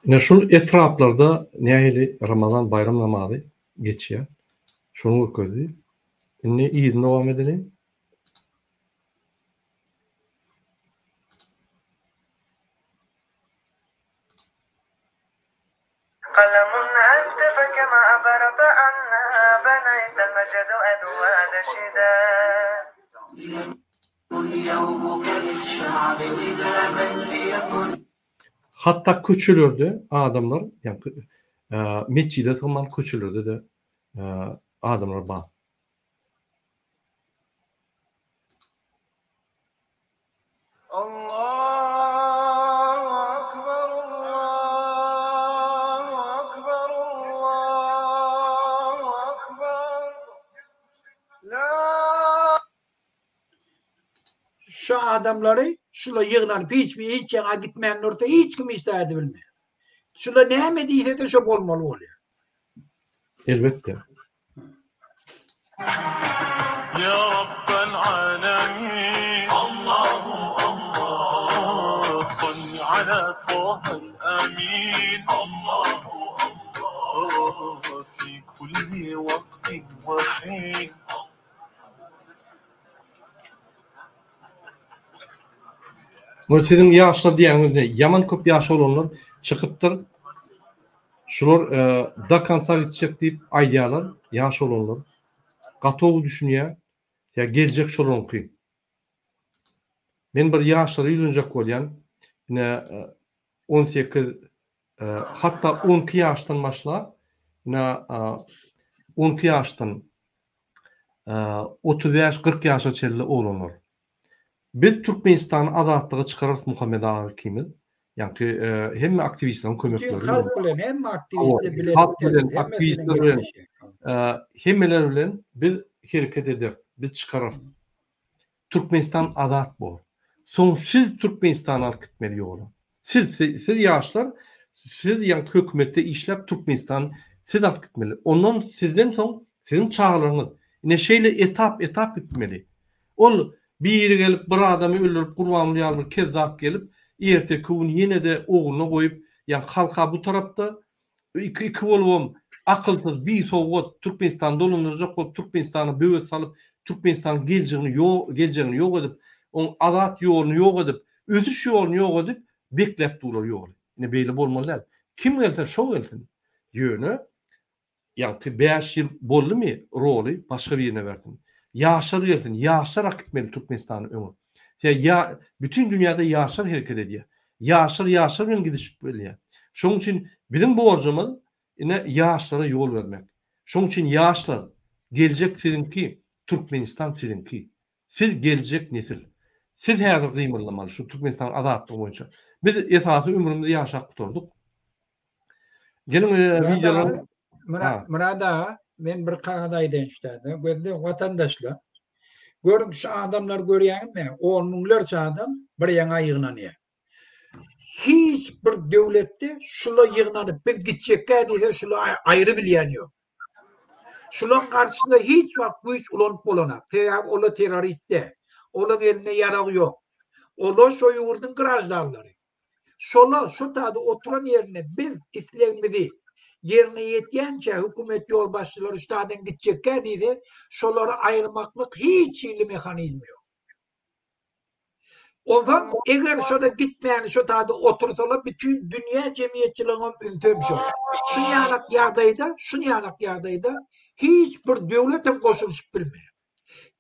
Ine şul etraplarda nähili Ramazan baýram namazy geçýär. Şony görkezdi. Indi yzyny dowam edeliň. Hatda köçelerde adamlar, ýagny metjide sygman köçelerde-de adamlar bar. Allahu akbar Allahu akbar Allahu akbar La Şu adamlary şula ýygnanyp hiç bir hiç ýaňa gitmän dursa hiç kim hiç zat edibilmeýär. Şula näme diýse-de şo bolmaly bolýar. Elbetde. Ol siziň ýaşlar diýýäňiz ne? Ýaman köp ýaş oglanlar çykypdyr. Şular do konca gitjek diýip aýdýarlar, ýaş oglanlar. Gaty gowy düşünýär. Ýa geljek şolaryňky. Men bir ýaşlara ýüzlenjek bolýan. Ine 18 hatda 12 ýaşdan başlap, ine 12 ýaşdan 35-40 ýaşa çenli oglanlar. Biz Türkmenistany azatlyga çykararys Muhammet aga ikimiz. Ýaňky hemme aktiwistleriň kömekleri bilen. Bütin halk bilen, hemme aktiwistler bilen. Halk bilen, aktiwistler bilen, hemmeler bilen biz hereket ederis, biz çykararys. Türkmenistan azat bor. Soň siz Türkmenistany alyp gitmeli ýola. Siz, siz ýaşlar, siz ýaňky hökümetde işläp Türkmenistany siz alyp gitmeli. Ondan sizden soň siziň çagalaryňyz. Ine şeýle etap etap gitmeli. Ol biri gelip bir adamy öldürip Gurbanguly ýaly bir kezzap gelip erteki gün ýene-de ogluna goýup ýaňky halka bu tarapda iki iki bolubam akylsyz bisowat Türkmenistany dolandyrjak bolup Türkmenistana böwet salyp Türkmenistanyň geljegini ýok geljegini ýok edip oň azat ýoluny ýok edip ösüş ýoluny ýok edip bekläp durlar ýoly. Ine beýle bolmaly däl. Kim gelse şo gelsin. Ýöne Ýaňky bäş ýyl boldumy roly başga birine bersin. Ýaşlar gelsin, ýaşlar akitmeli Türkmenistany öňe. Sebäbi ýa bütin dünýäde ýaşlar hereket edýär. Ýaşlar ýaşlar bilen gidişip bilýär. Şonuň üçin biziň borjumyz ine ýaşlara ýol bermek. Şonuň üçin ýaşlar geljek siziňki, Türkmenistan siziňki. Siz geljek nesil. Siz häzir gymyldamaly şu Türkmenistanyň azatlygy boýunça. Biz esasy ömrümizi ýaşap gutardyk. Geliň wideolar. Myrat aga, men bir kagyz aýdaýyn şu taýda. Gözle watandaşlar. Görüň şu adamlary görýäňizmi? On müňlerçe adam bir ýaňa ýygnanýar. Hiç bir döwletde şula ýygnanyp biz gitjekkä diýse şula aýry bilýän ýok. Şulaň garşysynda hiç wagt güýç ulanyp bolanak. Sebäbi olar terrorist däl. Olaň elinde ýarag ýok. Olar şo ýurduň graždanlary. Şola şo taýda oturan ýerinde biz islegimizi ýerine ýetýänçä hökümet ýolbaşçylary şu taýdan gitjekkä diýse, şolary aýyrmaklyk hiç hili mehanizmi ýok. Onsoň eger şoda gitmäni şo taýda otursalar bütin dünýä jemgyýetçiliginiň ünsem şo. Şuny ýalak ýagdaýda, şuny ýalak ýagdaýda hiç bir döwlet hem goşulyşyp bilmeýär.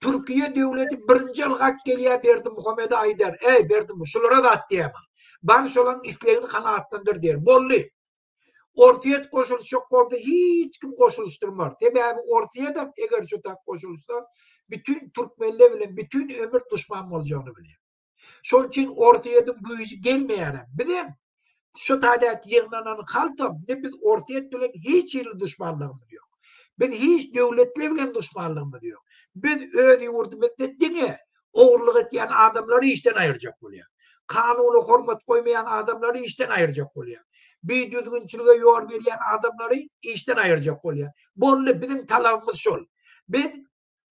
Türkiýe döwleti birinji ylgap gelýär Berdimuhamede aýdar, Eý, Berdimu, şulara zat diýäma. Bar şolaň islegini kanagatlandyr diýer. Boldy. Orsýet goşulyşjak bolsa hiç kim goşulyşdyrmar. Sebäbi Orsýedem eger şu tak goşulyşsa bütün türkmenler bilen bütün ömür duşman boljagyny bilýär. Şol üçin Orsýetiň güýji gelmeýärem. Bizem şu taýdaky ýygnanan halkam ne biz Orsýet bilen hiç hili duşmanlygymyz ýok. Biz hiç döwletler bilen duşmanlygymyz ýok. Biz öz ýurdumyzda diňe. Ogurlyk etýän adamlary işden aýyrjak bolýar. Kanuna hormat goýmaýan adamlary işden aýyrjak bolýar. Bidüzgünçilige ýol berýän adamlary işden aýyrjak bolýar. Boldy, biziň talabymyz şol. Biz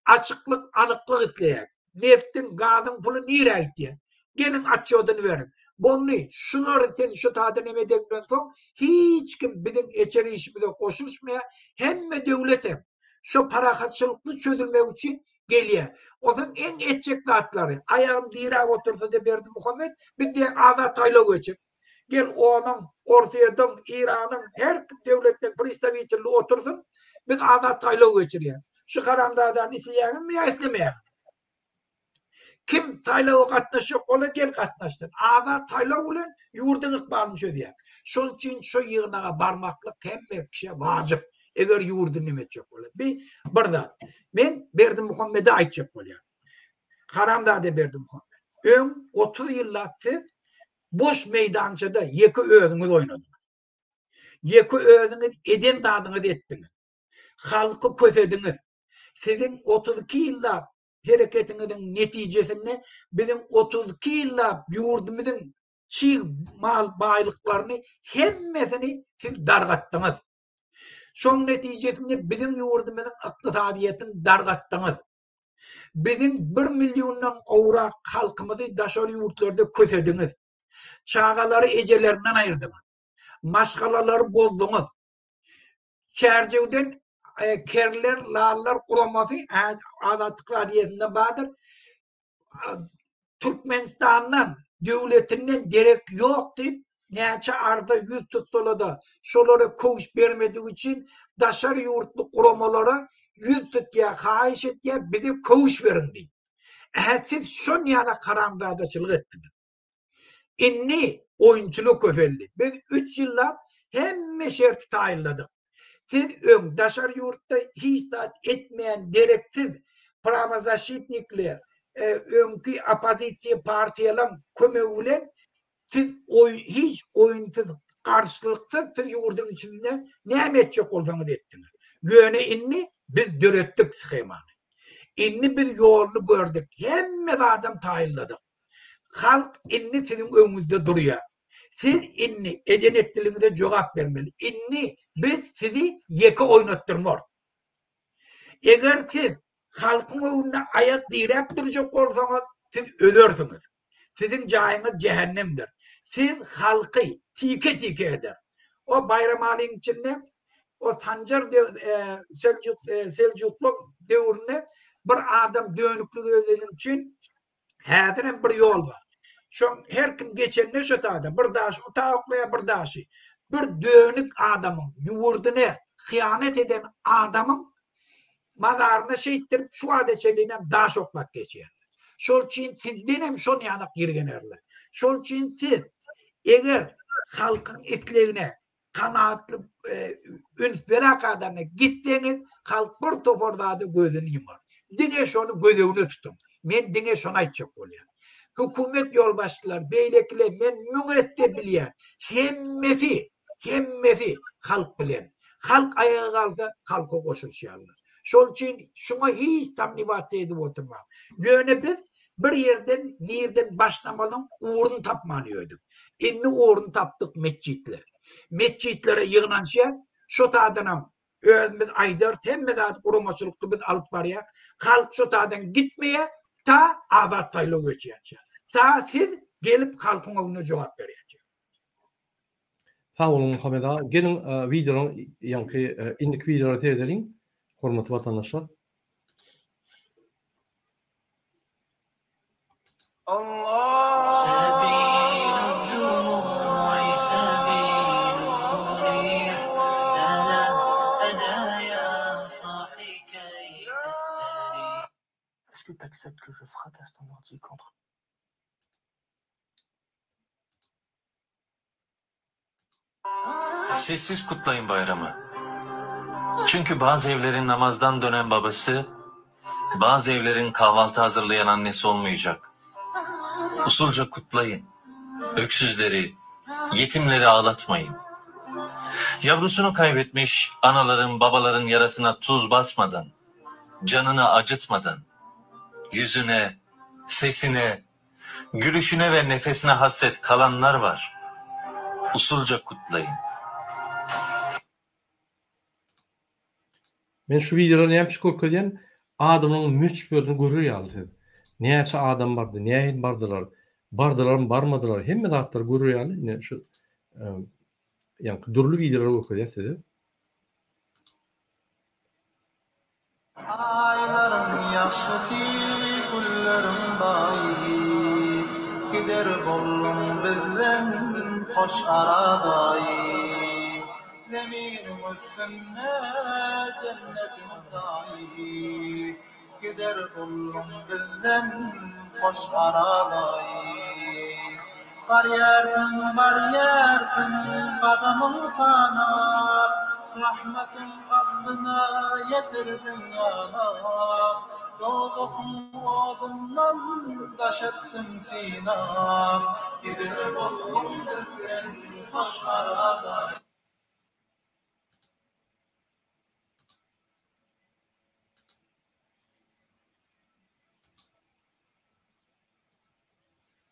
açyklyk, anyklyk isleýäris. Neftiň, gazyň puly nirä gitýär? Geliň atçýodyny beriň. Boldy, şulary sen şu taýdan hem edeňden soň hiç kim biziň eçer işimize goşulyşmaýar. Hemme döwlet hem şo parahatçylykly çözülmegi üçin gelýär. Onsoň iň etjek zatlary, aýagyny diräp otursa-da Berdimuhamet, biz diýýäs azat saýlaw geçir. Gel onuň, Orsýetiň, Iranyň her kim döwletden pristawitelli otursyn, biz azat saýlaw geçirýäs. Şu haramzadany isleýäňizmi ýa islemeýäňizmi? Kim saýlawa gatnaşjak bolsa gel gatnaşsyn. Azat saýlaw bilen ýurduň ykbalyny çözýär. Şol üçin şu ýygnaga barmaklyk hemme kişä wajyp. Eger ýurdy neme etjek bolsa. Bi bir zat. Men Berdimuhamede aýtjak bolýan. Haramzada Berdimuhamet. Öň 30 ýyllap siz boş meýdançada ýeke özüňiz oýnadyňyz. Ýeke özüňiz eden zadyňyzy etdiňiz. Halky kösediňiz. Siziň 32 ýyllap hereketiňiziň netijesinde biziň 32 ýyllap ýurdumyzyň çig mal baýlyklaryny hemmesini siz dargatdyňyz. Şoň netijesinde biziň ýurdumyzyň ykdysadyýetini dargatdyňyz. Biziň bir milliondan gowrak halkymyzy daşary ýurtlarda kösediňiz. Çagalary ejelerinden aýyrdyňyz. Maşgalalary bozduňyz. Çärjewden Kerler, Lallar guramasy Azatlyk Radiosynda bardyr. Türkmenistandan, döwletinden derek ýok diýip, näçe arza ýüz tutsalar-da, şolara köwüş bermedigi üçin daşary ýurtly guramalara ýüz tutýar, haýyş edýär, bize köwüş beriň diýip. Ähä, siz şon ýalak haramzadaçylyk etdiňiz. Indi oýunçylyk köpeldi. Biz üç ýyllap hemme şerti taýynladyk. Siz öň daşary ýurtda hiç zat etmeýän dereksiz prawozaşitnikler, öňki oppozisiýa partiýalaň kömegi bilen siz hiç oýunsyz, garşylyksyz siz ýurduň içinde näme etjek bolsaňyz etdiňiz. Ýöne indi biz döretdik shemany. Indi biz ýoluny gördük, hemme zadam taýynladyk. Halk indi siziň öňüňizde durýar. Siz indi eden-etdiligiňize jogap bermeli. Indi biz sizi ýeke oýnatdyrmarys. Eger siz halkyň öňünde aýak diräp durjak bolsaňyz, siz ölersiňiz. Siziň jaýyňyz jähennemdir. Siz halky tike-tike eder. O Baýramalyň içinde o Sanjar Seljuk Seljuklyk döwründe bir adam dönüklik edeni üçin Häzirem bir ýol bar. Şo her kim geçende şo taýda bir daşy o taý oklaýar, bir daşy. Bir dönük adamyň ýurduny hyýanat eden adamyň mazaryna şeýtdirip şu wagta çenlinem daş oklap geçýärler. Şol üçin sizdenem şol ýanak ýirgenerler. Şol üçin siz eger halkyň islegine kanagatly üns berakadana gitseňiz halk bir topar zada gözüni ýumar. Diňe şony göz öňüne tutuň. Men diňe şony aýtjak bolýan. Hökümet ýolbaşçylary, beýlekiler men müň esse bilýän. Hemmesi, hemmesi halk bilen. Halk aýaga galsa halka goşulyşýarlar. Şol üçin şuňa hiç somnewasiýa edip oturmaň. Ýöne biz Bir ýerden nirden başlamalyň ugruny tapman ýördük. Indi ugruny tapdyk metjitler. Metjitlere ýygnanşýas, şo taýdanam özümiz aýdarys, hemme zady guramaçylykly biz alyp barýas. Halk şo taýdan gitmeýär, ta azat saýlaw geçýänçä. Ta siz gelip halkyň öňünde jogap berýänçä. Sag boluň Muhammet aga. Geliň wideonyň ýaňky indiki wideolara seredeliň. Hormatly watandaşlar. Est-ce que tu acceptes que je fracasse ton ordi contre Sessiz kutlayın bayramı. Çünkü bazı evlerin namazdan dönen babası, bazı evlerin kahvaltı hazırlayan annesi olmayacak. Usulca kutlayın. Öksüzleri, yetimleri ağlatmayın. Yavrusunu kaybetmiş anaların, babaların yarasına tuz basmadan, canını acıtmadan, yüzüne. Sesine, gülüşine we nefesine hasret kalanlar bar. Usulca kutlayın. Men şu wideolary näme üçin görkezýän? Adamlaryň möçberini görer ýaly siz. Näçe adam bardy, nähili bardylar, bardylarmy, barmadylar, hemme zatlary görer ýaly ine şu ýaňky dürli wideolary görkezýär size. Aýlaryň ýagşysy, günleriň baýy, Gider bolduň bizden hoş aradaýy. Zeminiň üstünde jennetiň taýy, Gider bolduň bizden hoş aradaýy. Barýarsyň, barýarsyň gadamyň sanap, Rahmatyň gapsyna ýetirdiň ýanap, Dowzahyň odundan daş etdiň synap, Gider bolduň bizden hoş aradaý.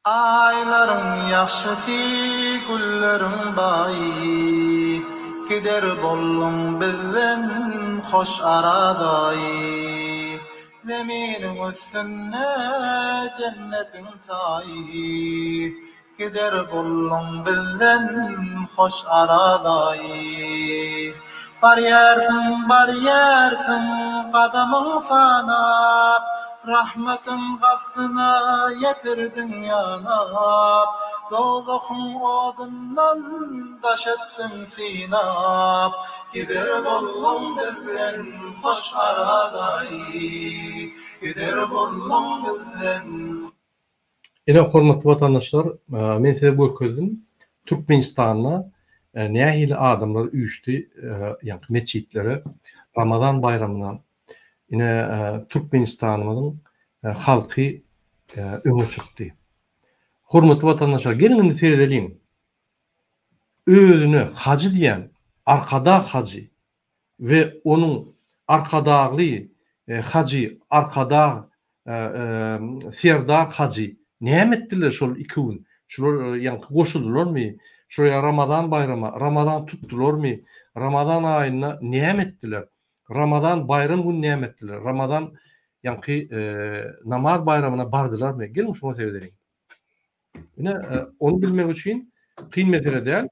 Aýlaryň ýagşysy, gülleriň baýy, Gider bolduň bizden hoş aradaýy. Zeminiň üstünde jennetiň taýy, Gider bolduň bizden hoş aradaýy. Barýarsyň, barýarsyň gadamyň sanap, Rahmatyň gapsyna ýetirdiň ýanap, Dowzahyň odundan daş etdiň synap, Gider bolduň bizden hoş aradaýy, Gider bolduň bizden. Ine hormatly watandaşlar men size görkezdim Türkmenistanda nähili adamlar üýşdi ýaňky metjitlere Ramazan baýramyna ine Türkmenistanymyzyň halky öňe çykdy. Hormatly watandaşlar geliň indi seredeliň özüne hajy diýen Arkadag hajy we onuň Arkadagly hajy Arkadag Serdar hajy näme etdiler şol iki gün? Şular ýaňky goşuldylarmy? Şular ýa Ramazan baýrama Ramazan tutdularmy? Ramazan aýynda näme etdiler? Ramazan baýram güni näme etdiler? Ramazan ýaňky namaz baýramyna bardylarmy? Geliň şuňa seredeliň. Ine ony bilmek üçin kyn mesele däl.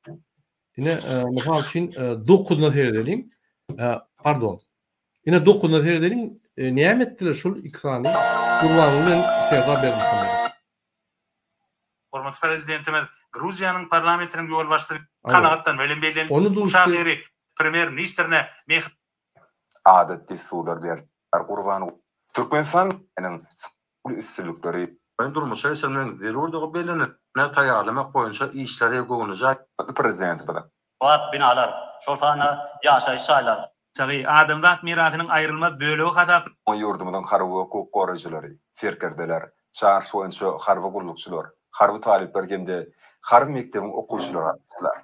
Ine, mysal üçin, dokuzyna seredeliň. Pardon. Ine, dokuzyna seredeliň. Näme etdiler şol iki sany Gurbanguly bilen Serdar Berdimuhamedow? Hormatly Prezidentimiz Gruziýanyň parlamentiniň ýolbaşçysyny kanagatlanma bilen bellenildi. Ony duşdy. Şahyry Premýer-ministrine meh. Adat-dessurlar berjaý Gurban Türkmenistan nyň uly üstünlikleri. Durmuşa geçirmegiň zerurdygy bellenildi. Taýýarlamak boýunça işleri göwnejaý. Prezidentimiziň. Bat binalar, şol sanda ýaşaýyş jaýlar. Çagy adamzat mirasynyň aýrylmaz bölegi hasap. Oňa ýurdumyzyň harby we hukuk goraýjylary, serkerdeler, çagyryş boýunça harby gullukçylar, harby talyplar hem-de harby mekdebiň okuwçylary gatnaşdylar.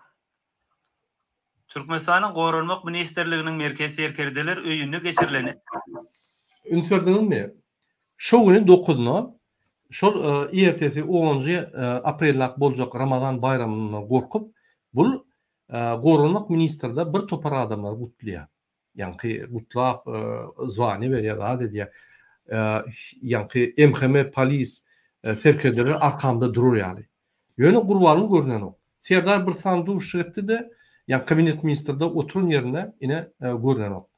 Türkmenistanyň Goranmak ministrliginiň Merkezi serkerdeler öýünde geçirilen. Üns berdiňizmi? Şo güni dokuzyna, şol ertesi onunjy apreldak boljak Ramazan baýramyndan gorkup, bul Goranmak ministrde bir topar adamlary gutlaýar. Ýaňky gutlap zwaniýa berýär, zat edýär. Ýaňky MHM polis serkerdeler arkamda durar ýaly. Ýöne Gurbanguly görnenok. Serdar bir sany duşuşyk etdi-de, ýaňky kabinet ministrde oturan ýerinde ine görnenok.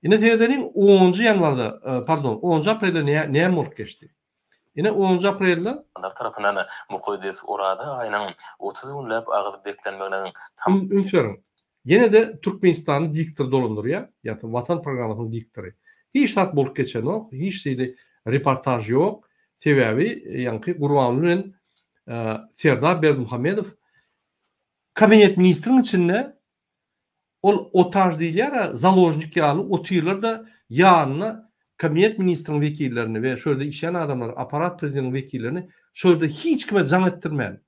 Ine seredeliň onunjy ýanwarda, pardon, onunjy aprelde näme bolup geçdi? Ine onunjy aprelde. Lar tarapyndan mukaddes Oraza aýynyň 30 günläp agyz beklenmeginiň tam. Üns beriň. Ýene-de Türkmenistany diktor dolandyrýar, ýa-da Watan programmasynyň diktory. Hiç zat bolup geçenok, hiç hili reportaž ýok. Sebäbi ýaňky Gurbanguly bilen Serdar Berdimuhamedow kabinet ministriň içinde ol otaž diýilýär-ä, založnik ýaly otyrlar-da ýanyna kabinet ministriň wekillerini we şo ýerde işleýän adamlary, aparat prezidentiň wekillerini şo ýerde hiç kime jaň etdirmän,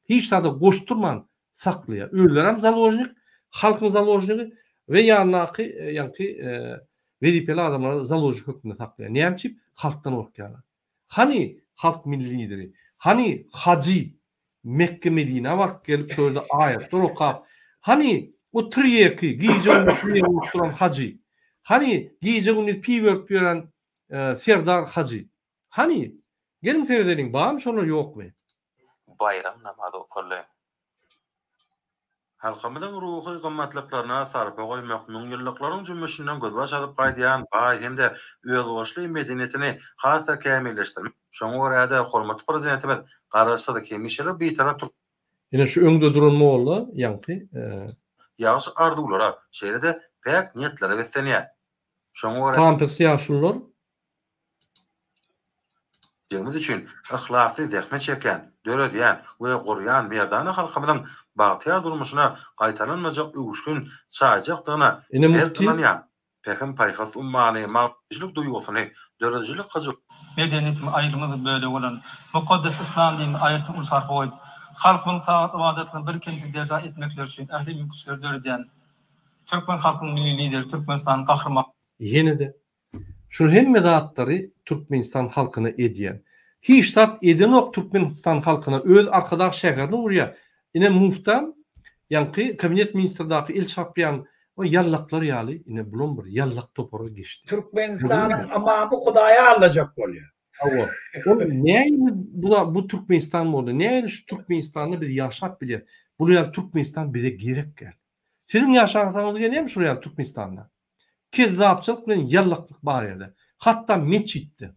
hiç zada goşdurman saklaýar. Özlerem založnik, halkyň založnigi we ýanyndaky ýaňky wezipeli adamlary založnik hökmünde saklaýar. Näme üçin? Halkdan gorkýarlar. Hany? Halk Milli Lideri? Hany hajy Mekge Medinä baryp gelip şo ýerde aýatlar okap, hany o tirýeki gije-gündiz tirýek urup duran hajy? Hany gije-gündiz piw berip ýören Serdar hajy? Hany? Geliň seredeliň barmy şolar ýokmy? Baýram namazy okaldy. Halkymyzyň ruhy gymmatlyklaryna sarpa goýmak, müňýyllyklaryň jümmüşinden gözbaş alyp gaýdýan baý hem-de özboluşly medeniýetini has-da kämilleşdirmek, şoňa görä-de, hormatly Prezidentimiz Garaşsyz, hemişelik Bitarap Türkmenistanyň Ine şu öňde duran molla ýaňky. Ýagşy arzuwlara, şeýle-de päk niýetlere beslenýär. Şoňa görä. Pampers ýaşulular. Geljegimiz üçin yhlasly zähmet çekýän, döredýän we gurýan merdana halkymyzyň bagtyýar durmuşyna gaýtalanmajak öwüşgin çaýjakdygyna Ine berk mufti. ynanýan. Pähim-paýhas ummany, magtymgulyçylyk duýgusyny, döredijilik hyjuwyny, Medeniýetimiziň aýrylmaz bir bölegi bolan mukaddes yslam dinine aýratyn uly sarpa goýup, halkymyzyň tagat-ybadatlaryny birkemsiz berjaý etmekleri üçin ähli mümkinçilikleri döredýän türkmen halkynyň Milli Lideri, Türkmenistanyň Gahryman Ýene-de Şul hemme zatlary Türkmenistan halkyna edýän. Hiç zat edenok Türkmenistan halkyna öz Arkadag şäherini gurýar. Ine muftam ýaňky kabinet ministrdaky el çarpýan o ýallaklar ýaly ine bulam bir ýallak topara geçdi. Türkmenistanyň ymamy Hudaýa aldajak bolýar. Hawa. Ol nähili bu bu Türkmenistan boldy? Nähili şu Türkmenistanda biz ýaşap bilýäs? Bul ýaly Türkmenistan bize gerek däl. Siziň ýaşasaňyz gelýärmi şul ýaly Türkmenistanda? Kezzapçylyk bilen ýallaklyk bar ýerde. Hatda metjitde.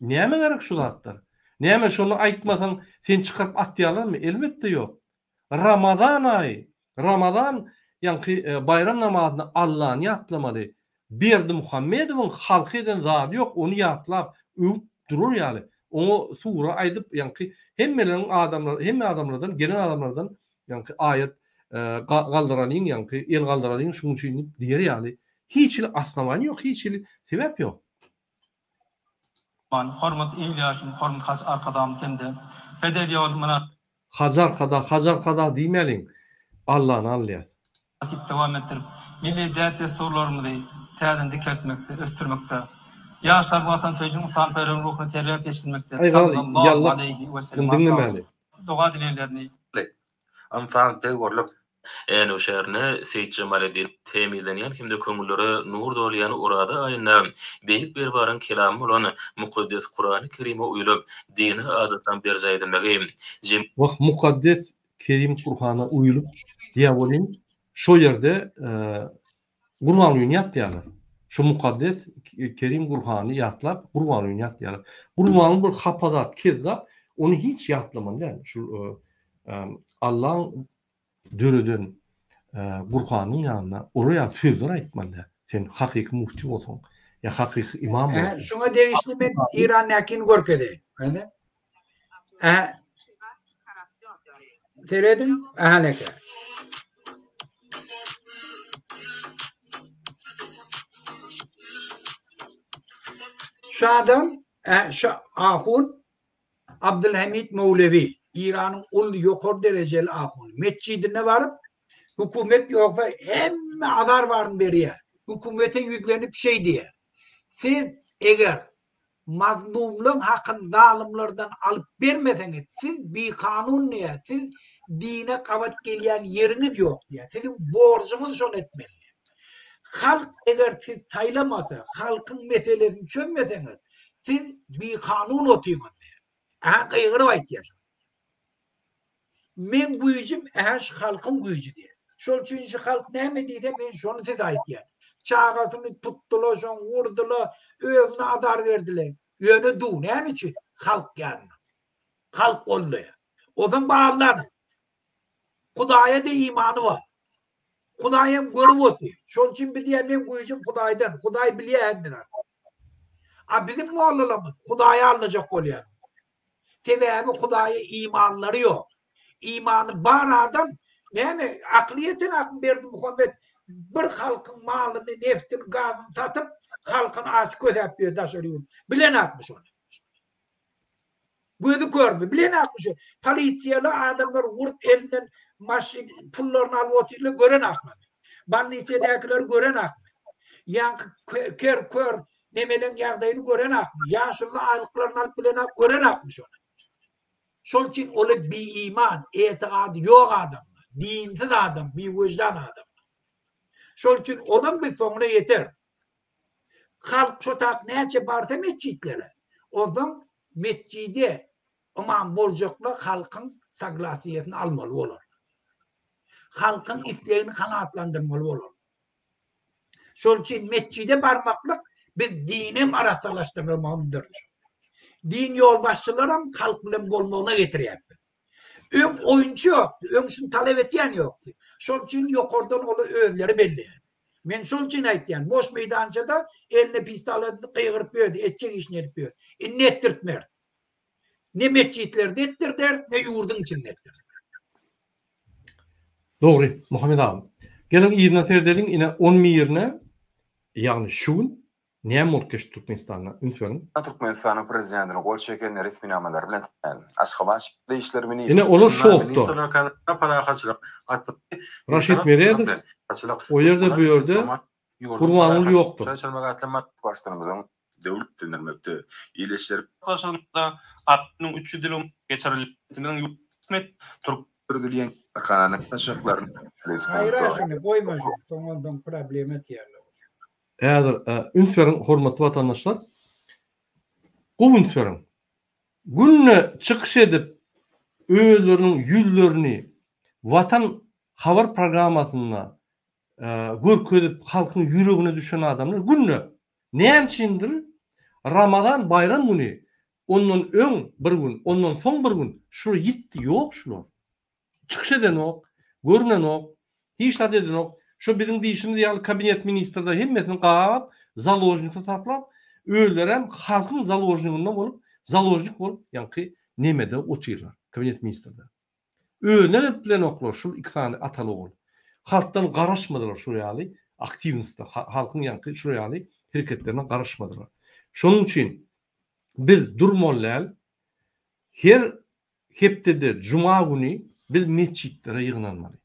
Nämä gerek şu zatlar? Näme şony aýtmasaň seni çykaryp atýarlarmy? Elbetde ýok. Ramazan aýy, Ramazan ýaňky baýram namazynda Allany ýatlamaly. Berdimuhamedowyň halka eden zady ýok, ony ýatlap, öwüp durar ýaly. Oňa sura aýdyp, ýaňky hemmeleriň adamlar, hemme adamlardan, gelen adamlardan ýaňky aýat galdyralyň, ýaňky el galdyralyň şuň üçin diýip diýer ýaly hiç hili osnowaniý ýok, hiç hili sebäp ýok. Hormatly il ýaşuly Hormatly Hajy Arkadagymyz hem-de Peder ýoly mynasyp Hajy Arkadag, Hajy Arkadag diýmäliň, Allany alýas. Dowam etdirip, milli däp-dessurlarymyzy täzeden dikeltmekde, ösdürmekde, ýaşlaryň watansöýüji ynsanperwer ruhuna terbiýe geçirmekde Aý garaz sallallahu ýallak aleýhi we indi sellem ashaby diňlemäli. doga-dileglerini Ynsanperwerlik Änew şäherinde Seýit Jemaleddin tämizlenýän hem-de köňüllere nur dolýan Oraza aýynda Beýik Biribaryň kelamy bolan mukaddes Kurany Kerime uýlup, dini adatlaryň berjaý edilmegi, jem. Wah, mukaddes Kerim Kurhana uýlup diýýär welin, şo ýerde Gurbangulyny ýatlaýarlar. Şo mukaddes Kerim Gurhany ýatlap, Gurbangulyny ýatlaýarlar. Gurbanguly bir hapa zat, kezzap, ony hiç ýatlamaly däl. Şu Allaň döreden Gurhanyň ýanynda olar ýaly sözler aýtmaly däl. Sen hakyky mufti bolsaň, ýa hakyky imam bolsaň. Şuňa degişli men Irandäkini görkezeýin. Ä Serediň, ähäneke. Şu adam, ä, şu ahun Abdülhamid Mowlewi, Iranyň uly ýokary derejeli ahuny. Metjidine baryp, hökümet ýogsa hemme azar baryny berýär. Hökümete ýüzlenip şeý diýýär. Siz eger Mazlumlaň hakyny zalymlardan alyp bermeseňiz siz bikanun diýýär, siz dine gabat gelýän ýeriňiz ýok diýýär. Siziň borjuňyz şony etmeli diýýär. Halk eger siz saýlamasa, halkyň meselesini çözmeseňiz, siz bikanun otyňyz diýýär. Aha gygyryp aýtýar şony. Meň güýjüm ähä şu halkyň güýji diýýär. Şol üçin şu halk näme diýse men şony size aýtýan. Çagasyny tutdylar şoň urdylar, özüne azar berdiler. Ýöne du näme üçin? Halk ýanynda. Halk goldaýar. Onsoň bu Allanyň. Hudaýa-da imany bar. Hudaý hem görüp otyr. Şol üçin bilýär meň güýjüm Hudaýdan. Hudaý bilýär hemme zady. A biziň mollalarymyz Hudaýy aldajak bolýar. Sebäbi Hudaýa imanlary ýok. Imany bar adam näme akyly ýeten akmy Berdimuhamet bir halkyň malyny, neftini, gazyny satyp halkyny aç kösäp ýör daşary ýurt. Bilenakmy şony? Gözi körmi? Bilenakmy şo? Polisiýaly adamlar urup elinden maşyn pullaryny alyp otyrlar görenakmy? Bolnisiýadakileri görenakmy? Ýaňky ker kör. Nemeleň ýagdaýyny görenakmy? Ýaşuly aýlyklaryny alyp bilenak görenakmy şony? Şol üçin oly biiman, etigady ýok adamlar, dinsiz adam, biwejdan adamlar. Şol üçin olam biz soňuna ýeteris. Halk şo tak näçe barsa metjitlere, onsoň metjide ymam boljaklar halkyň soglasiýasyny almaly bolar. Halkyň islegini kanagatlandyrmaly bolar. Şol üçin metjide barmaklyk biz dinem arassalaşdyrmagymyzdyr. Din ýolbaşçylaram halk bilen bolmagyna getirýär. Öň oýunçy ýokdy, öň şuny talap etýän ýokdy. Şol üçin ýokardan oly özleri belleýär. Men şol üçin aýtýan, boş meýdançada eline pistolet gygyryp ýördi, etjek işini edip ýördi. Indi etdirtmeris. Ne metjitlerde etdirderis, ne ýurduň içinde etdirderis. Dogry, Muhammet agam. Geliň yzyna seredeliň, ine on birine, ýagny şu gün näme bolup geçdi Türkmenistanda, üns beriň. Türkmenistanyň Prezidentiniň gol çeken resminamalary bilen Aşgabat şäher işler ministrliginiň Ine olar şokda. Raşid Meredow o ýerde bu ýerde Gurbanguly ýokdur. Baştutanymyzyň döwlet bildirmekde, il işleri. Gatnaşygynda 6300 ýylyň geçirilmeginiň ýurt. Döredilýän kärhananyň saçaklaryny Gaýra şuny goýma şuny soň ondan problema etýärler. Häzir üns beriň hormatly watandaşlar. Gowy üns beriň. Günde çykyş edip özleriniň ýüzlerini Watan habar programmasynda görkezip halkyň ýüregine düşen adamlar günde näme üçindir Ramazan baýram güni ondan öň bir gün ondan soň bir gün şular ýitdi ýok şular çykyş edenok görnenok hiç zat edenok şo biziň diýşimiz ýaly kabinet ministrde hemmesini gabap založnik hasaplap özlerem halkyň založniginde bolup založnik bolup ýaňky nemede otyrlar kabinet ministrde. Özüne gelip bilenoklar şul iki sany ataly ogul. Halkdan garaşmadylar şul ýaly aktiwnosta halkyň ýaňky şul ýaly hereketlerine garaşmadylar. Şonuň üçin biz durmaly däl. Her hepdede juma güni biz metjitlere ýygnanmaly.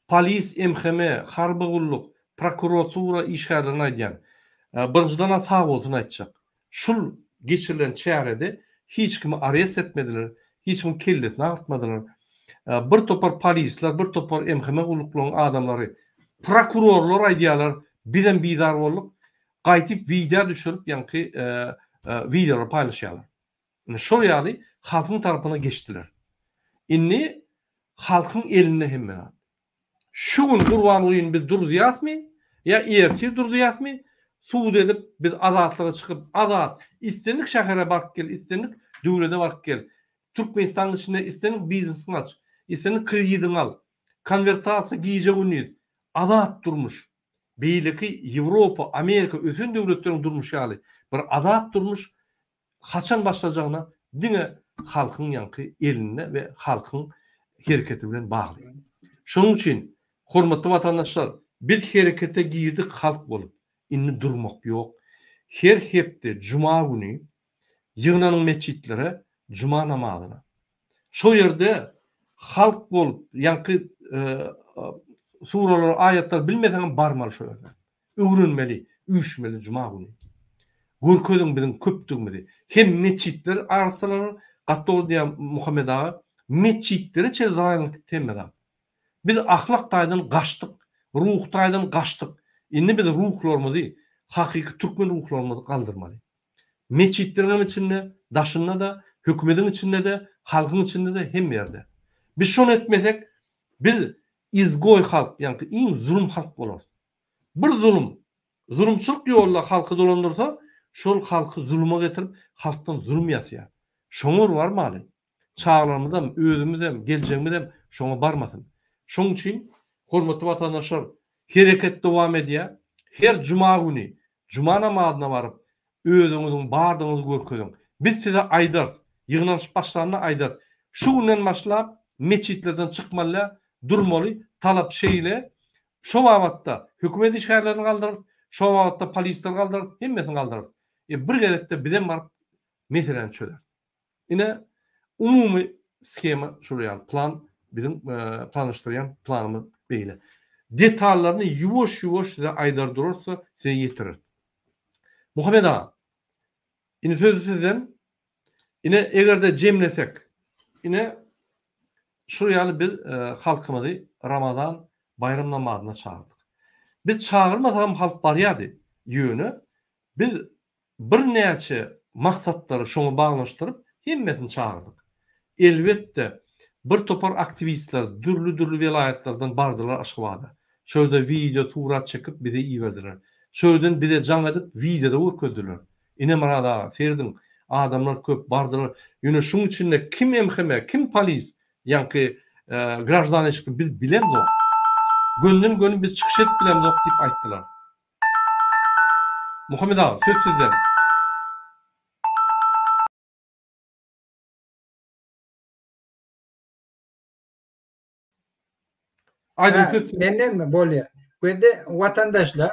Polis, MHM, harby gulluk, prokuratura işgärlerine aýdýan. Birinjiden-ä sag bolsun aýtjak. Şul geçirilen çärede hiç kimi arest etmediler, hiç kimiň kellesini agyrtmadylar. Bir topar polisler, bir topar MHM gulluklaryň adamlary, prokurorlar aýdýarlar, bizem bizar bolduk, gaýtyp wideo düşürip ýaňky wideolary paýlaşýarlar. Indi şol ýaly halkyň tarapyna geçdiler. Indi halkyň elinde hemme zat. Şu gün Gurbangulyny biz duruzýasmy ýa ertir duruzýasmy, sud edip biz azatlyga çykyp azat islendik şähere baryp gel, islendik döwlede baryp gel, Türkmenistanyň içinde islendik biznesiňi aç, islendik kredidiňi al, konwertasiýa gije-gündiz, azat durmuş, beýleki Ýewropa, Amerika ösen döwletleriň durmuşy ýaly bir azat durmuş haçan başlajagyna diňe halkyň ýaňky elinde we halkyň hereketi bilen bagly. Şonuň üçin hormatly watandaşlar biz herekete girdik halk bolup indi durmak ýok. Her hepde juma güni ýygnanyň metjitlere juma namazyna. Şo ýerde halk bolup ýaňky suralary aýatlary bilmeseňem barmaly şo ýerde. Öwrenmeli, üýşmeli juma güni. Görkeziň biziň köpdügimizi. Hem metjitler arassalanar, gaty dogry diýýär Muhammet aga, metjitlere çenli zaýalanyp gitdi hemme zat. Biz ahlak taýdan gaçdyk, ruhy taýdan gaçdyk. Indi biz ruhlarymyzy, hakyky türkmen ruhlarymyzy galdyrmaly. Metjitleriň hem içinde, daşynda-da, hökümediň içinde-de, halkyň içinde-de, hemme ýerde. Biz şony etmesek, biz izgoý halk, ýaňky iň zulum halk bolarys. Bir zulum, zulumçylyk ýolda halky dolandyrsa, şol halky zuluma getirip, halkdan zulum ýasýar. Şoňa bir barmaly. Çagalarymyzam, özümizem, geljegimizem şoňa barmasyn. Şoň üçin, hormatly watandaşlar, hereket dowam edýär. Her juma güni juma namazyna baryp, özüňiziň bardygyňyzy görkeziň. Biz size aýdarys, ýygnanyşyp başlanda aýdarys. Şu günden başlap metjitlerden çykmaly däl, durmaly, talap şeýle. Şo babatda hökümet işgärlerini galdyrarys, şo babatda polisleri galdyrarys, hemmesini galdyrarys. E bir gezekde bizem baryp meseläni çözeris. Ine, umumy shema şular ýaly, plan biziň planlaşdyrýan planymyz beýle. Detallaryny ýuwaş-ýuwaş size aýdar durarys-da, size ýetireris. Muhammet aga, indi sözi sizden. Ine eger-de jemlesek, ine şul ýaly biz halkymyzy Ramazan baýram namazyna çagyrdyk. Biz çagyrmasagam halk barýardy. Ýöne biz birnäçe maksatlary şoňa baglanyşdyryp hemmesini çagyrdyk. Elbetde, bir topar aktiwistler dürli-dürli welaýatlardan bardylar Aşgabada. Şo ýerde wideo, surat çekip bize iberdiler. Şo ýerden bize jaň edip wideoda görkezdiler. Ine Myrat aga, serediň, adamlar köp, bardylar. Ýöne şuň içinde kim MHM, kim polis, ýaňky graždan eşikli biz bilemzok. Gönden-göni biz çykyş edip bilemzok diýip aýtdylar. Muhammet aga, söz sizden. Aýdyň söz sizden. Mendenmi? Bolýar. Gözde watandaşlar,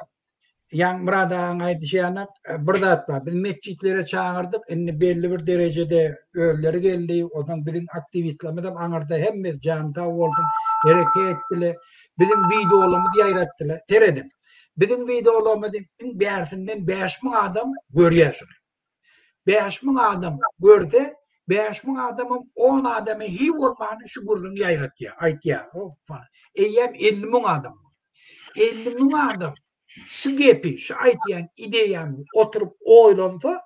ýaňy Myrat agaň aýdyşy ýaly bir zat bar. Biz metjitlere çagyrdyk, indi belli bir derejede özleri geldi. Onsoň biziň aktiwistlerimiz hem aňyrda hemmesi jany sag bolsun, hereket etdiler. Biziň wideolarymyzy ýaýratdylar. Serediň. Biziň wideolarymyzy iň bärsinden 5000 adam görýär şuny. 5000 adam görse, 5000 adamyň 10 adamy hiý bolmany şu gürrüňi ýaýratýar, aýtýar. Eýýäm 50 müň adam. 50 müň adam şu gepi, şu aýtýan ideýamy oturyp oýlansa,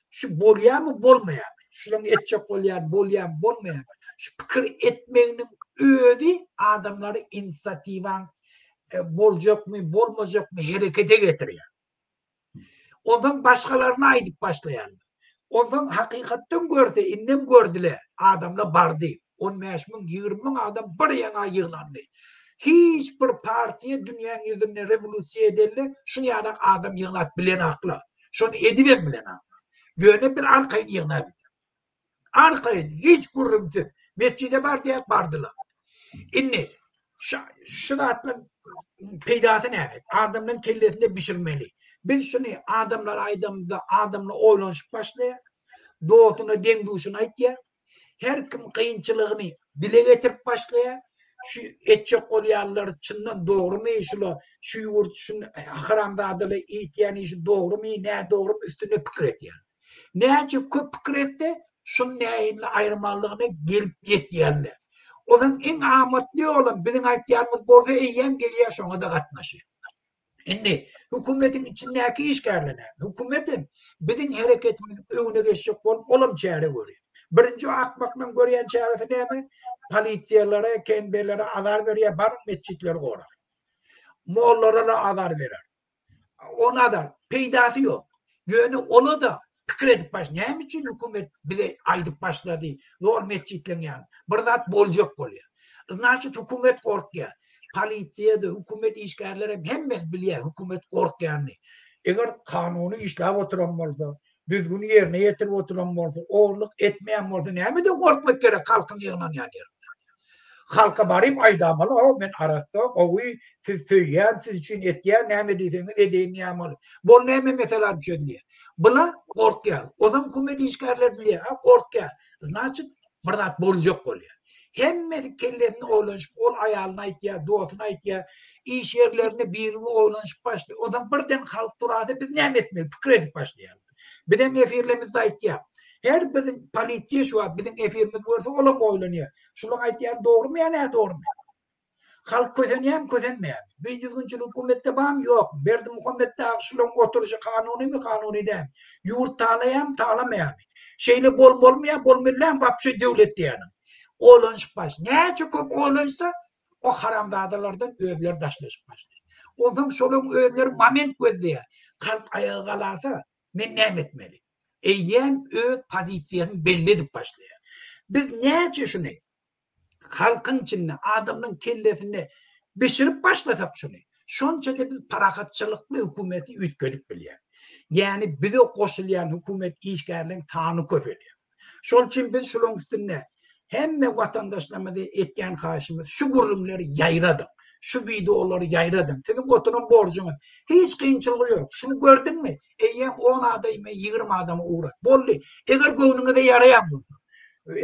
şu bolýarmy, bolmaýarmy? Şularyň etjek bolýan bolýarmy, bolmaýarmy? Şu pikir etmeginiň özi adamlary inisiatiwaň boljakmy, bolmajakmy herekete getirýär. Onsoň başgalaryna aýdyp başlaýarlar. Onsoň hakykatdan görse, indem gördüler, adamlar bardy. On bäş müň, 20 müň adam bir ýaňa ýygnandy. Hiç bir partiýa dünýäň ýüzünde rewolýusiýa edende şuň ýalak adam ýygnap bilenaklar. Şony edibem bilenaklar. Ýöne biz arkaýyn ýygnap Arkaýyn, hiç gürrüňsiz. Metjide bar diýýär, bardylar. Indi şu, şu zatlaryň peýdasy näme? Adamlaryň kellesinde bişirmeli. Biz şuny adamlara aýdamyzda adamlar oýlanyşyp başlaýar. Dostuna, deň-duşuna aýtýar. Her kim kynçylygyny dile getirip başlaýar. Şu etjek bolýanlar çyndan dogrumy, şula şu ýurt şu haramzadalar etýän işi dogrumy, nädogrumy üstünde pikir edýär. Näçe köp pikir etse, şuny nähili aýyrmalydygyna gelip ýetýärler. Ozaň iň amatly ýolam biziň aýtýanymyz bolsa eýýäm gelýär şoňa-da gatnaşýar. Indi hökümetiň içindäki işgärler näme? Hökümet hem biziň hereketimiziň öňüne geçjek bolup olam çäre görýär. Birinji akmaklaryň görýän çäresi näme? Polisiýalara, KNB-lere azar berýär, baryň metjitleri goraň. Mollalara azar berer. Ona-da peýdasy ýok. Ýöne ola-da pikir edip baş, näme üçin hökümet bize aýdyp başlady, zor metjitleň ýany. Bir zat boljak bolýar. Znaçit hökümet gorkýar. Polisiýa-da, hökümet işgärleri hem hemmesi bilýär hökümet gorkýanyny. Eger kanuny işläp oturan bolsa, düzgüni ýerine ýetirip oturan bolsa, ogurlyk etmeýän bolsa nämeden gorkmak gerek halkyň ýygnanýan ýerinde? Halka baryp aýdamaly, ho, men arassa, gowy, siz söýýän, siz üçin etýän, näme diýseňiz edeýin diýämaly. Bol näme mesela çözülýär. Bula gorkýar. Ozam hökümet işgärleri bilýär, ha gorkýar. Znaçit bir zat boljak bolýar. Hemmesi kellesinde oýlanyşyp, ol aýalyna aýtýar, dostuna aýtýar, iş ýerlerinde biri-biri oýlanyşyp başlaýar. Onsoň birden halk durasa biz näme etmeli, pikir edip başlaýarlar. Bizem efirlerimizde aýtýar. Her biziň polisiýa şu wagt biziň efirimizi görse olam oýlanýar. Şularyň aýtýany dogrumy ýa nädogrumy? Halk kösenýärmi, kösenmeýärmi? Bir düzgünçilik hökümetde barmy, ýokmy? Berdimuhamet dagy şularyň oturyşy kanunymy, kanuny dälmi? Ýurt talaýarmy, talamaýarmy? Şeýle bolmalymy ýa bolmaly dälmi wapşe döwlet diýýäniň? Oýlanyşyp baş. Näçe köp oýlanyşsa, o haramzadalardan özleri daşlaşyp başlaýar. Onsoň şolaryň özleri moment gözleýär. Halk aýaga galarsa, men näme etmeli? Eýýäm öz pozisiýasyny belli edip başlaýar. Biz näçe şuny halkyň içinde, adamlaryň kellesinde bişirip başlasak şuny, şonça-da biz parahatçylykly hökümeti üýtgedip bilýäris. Ýagny bize goşulýan hökümet işgärleriň sany köpelýär. Şol üçin biz şularyň üstünde hemme watandaşlarymyza etýän haýyşymyz şu gürrüňleri ýaýradyň. Şu wideolary ýaýradyň. Siziň oturan borjuňyz. Hiç kynçylygy ýok. Şuny gördüňmi? Eýýäm on adaymy, 20 adama ugrat. Boldy. Eger göwnüňize ýaraýan bolsa.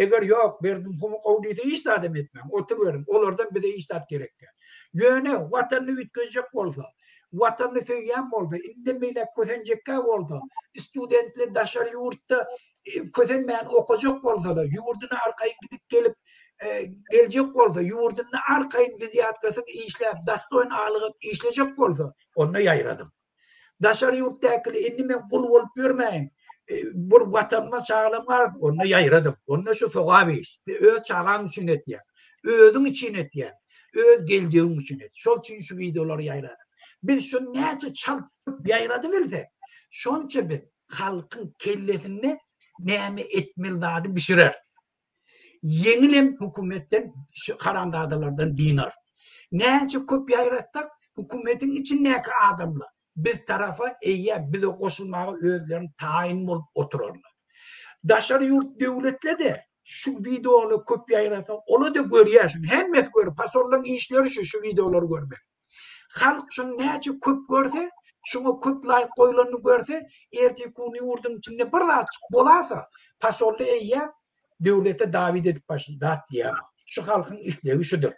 Eger ýok, Berdimuhamedow gowy diýse hiç zadam etmäň. Oturyberiň. Olardan bize hiç zat gerek däl. Ýöne watanyny üýtgejek bolsa, Watanyny söýýän bolsa, indem beýläk kösenjekkä bolsa, studentler daşary ýurtda kösenmän okajak bolsalar, ýurduna arkaýyn gidip gelip geljek bolsa, ýurdunda arkaýyn wzýatkasyz işläp, dostoýn alyp işlejek bolsa, onda ýaýradyň. Daşary ýurtdakyly indi men gul bolup ýörmäýin. Bir watanyma çagalarym bar, onda ýaýradyň. Onda şu sogap iş. Öz çagaň üçin etýäň. Özüň üçin etýäň. Öz geljegiň üçin et. Şol üçin şu wideolary ýaýradyň. Biz şuny näçe çalt ýaýradybilsek, şonça biz halkyň kellesinde näme etmeli zady bişireris. Ýeňilem hökümetden şu haramzadalardan dynarys. Näçe köp ýaýratsak, hökümetiň içindäki adamlar biz tarapa eýýäm bize goşulmaga özlerini taýyn bolup oturarlar. Daşary ýurt döwletler-de şu wideolar köp ýaýrasa, olar-da görýär şuny. Hemmesi görýär. Pasollaryň işleri şu, şu wideolary görmek. Halk şuny näçe köp görse, şuňa köp laýk goýlanyny görse, ertir gün ýurduň içinde bir zatjyk bolasa, pasolly eýýäm döwlete dawid edip başlady, zat diýýär. Şu halkyň islegi şudur.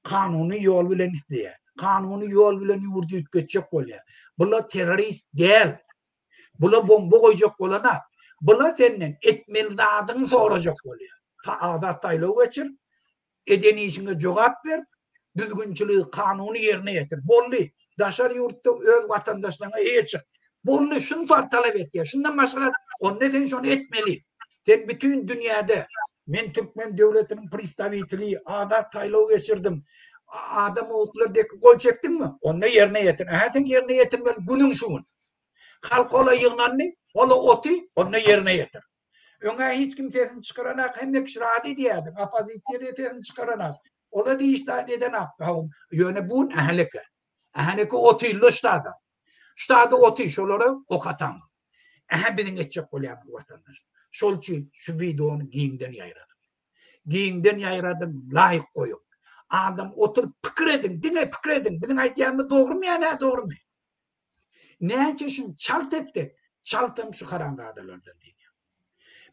Kanuny ýol bilen isleýär. Kanuny ýol bilen ýurdy üýtgetjek bolýar. Bular terrorist däl. Bular bomba goýjak bolana. Bular senden etmeli zadyňy sorajak bolýar. Azat saýlaw geçir, Eden işiňe jogap ber, düzgünçiligi, kanuny ýerine ýetir. Boldy. Daşary ýurtda öz watandaşlaryňa eýe çyk. Boldy, şuny talap etýär. Şundan başga zat, onda sen şony etmeli. Sen bütin dünýäde men türkmen döwletiniň pristawiteli, azat saýlaw geçirdim. Adam hukuklary dek gol çekdiňmi? Onda ýerine ýetir. Ähä sen ýerine ýetirmeli günüň şu gün. Halk ola ýygnandy, ola oty, onda ýerine ýetir. Öňä hiç kim sesini çykaranak, hemme kişi razy diýýärdiň. Oppozisiýa-da sesini çykaranak. Ola-da hiç zat edenak. Ýöne bu ähleke. Ähleke otyrlar ştada. Ştada otyr, şolara ok ataň. Ähä biziň etjek bolýanymyz watandaş. Şol üçin şu wideony giňden ýaýradyň. Giňden ýaýradyň, laýk goýuň. Adam oturyp pikir ediň, diňe pikir ediň. Biziň aýtýanymyz dogrumy ýa nädogrumy? Näçe şuny çalt etsek, çaltam şu haramzadalardan diýýär.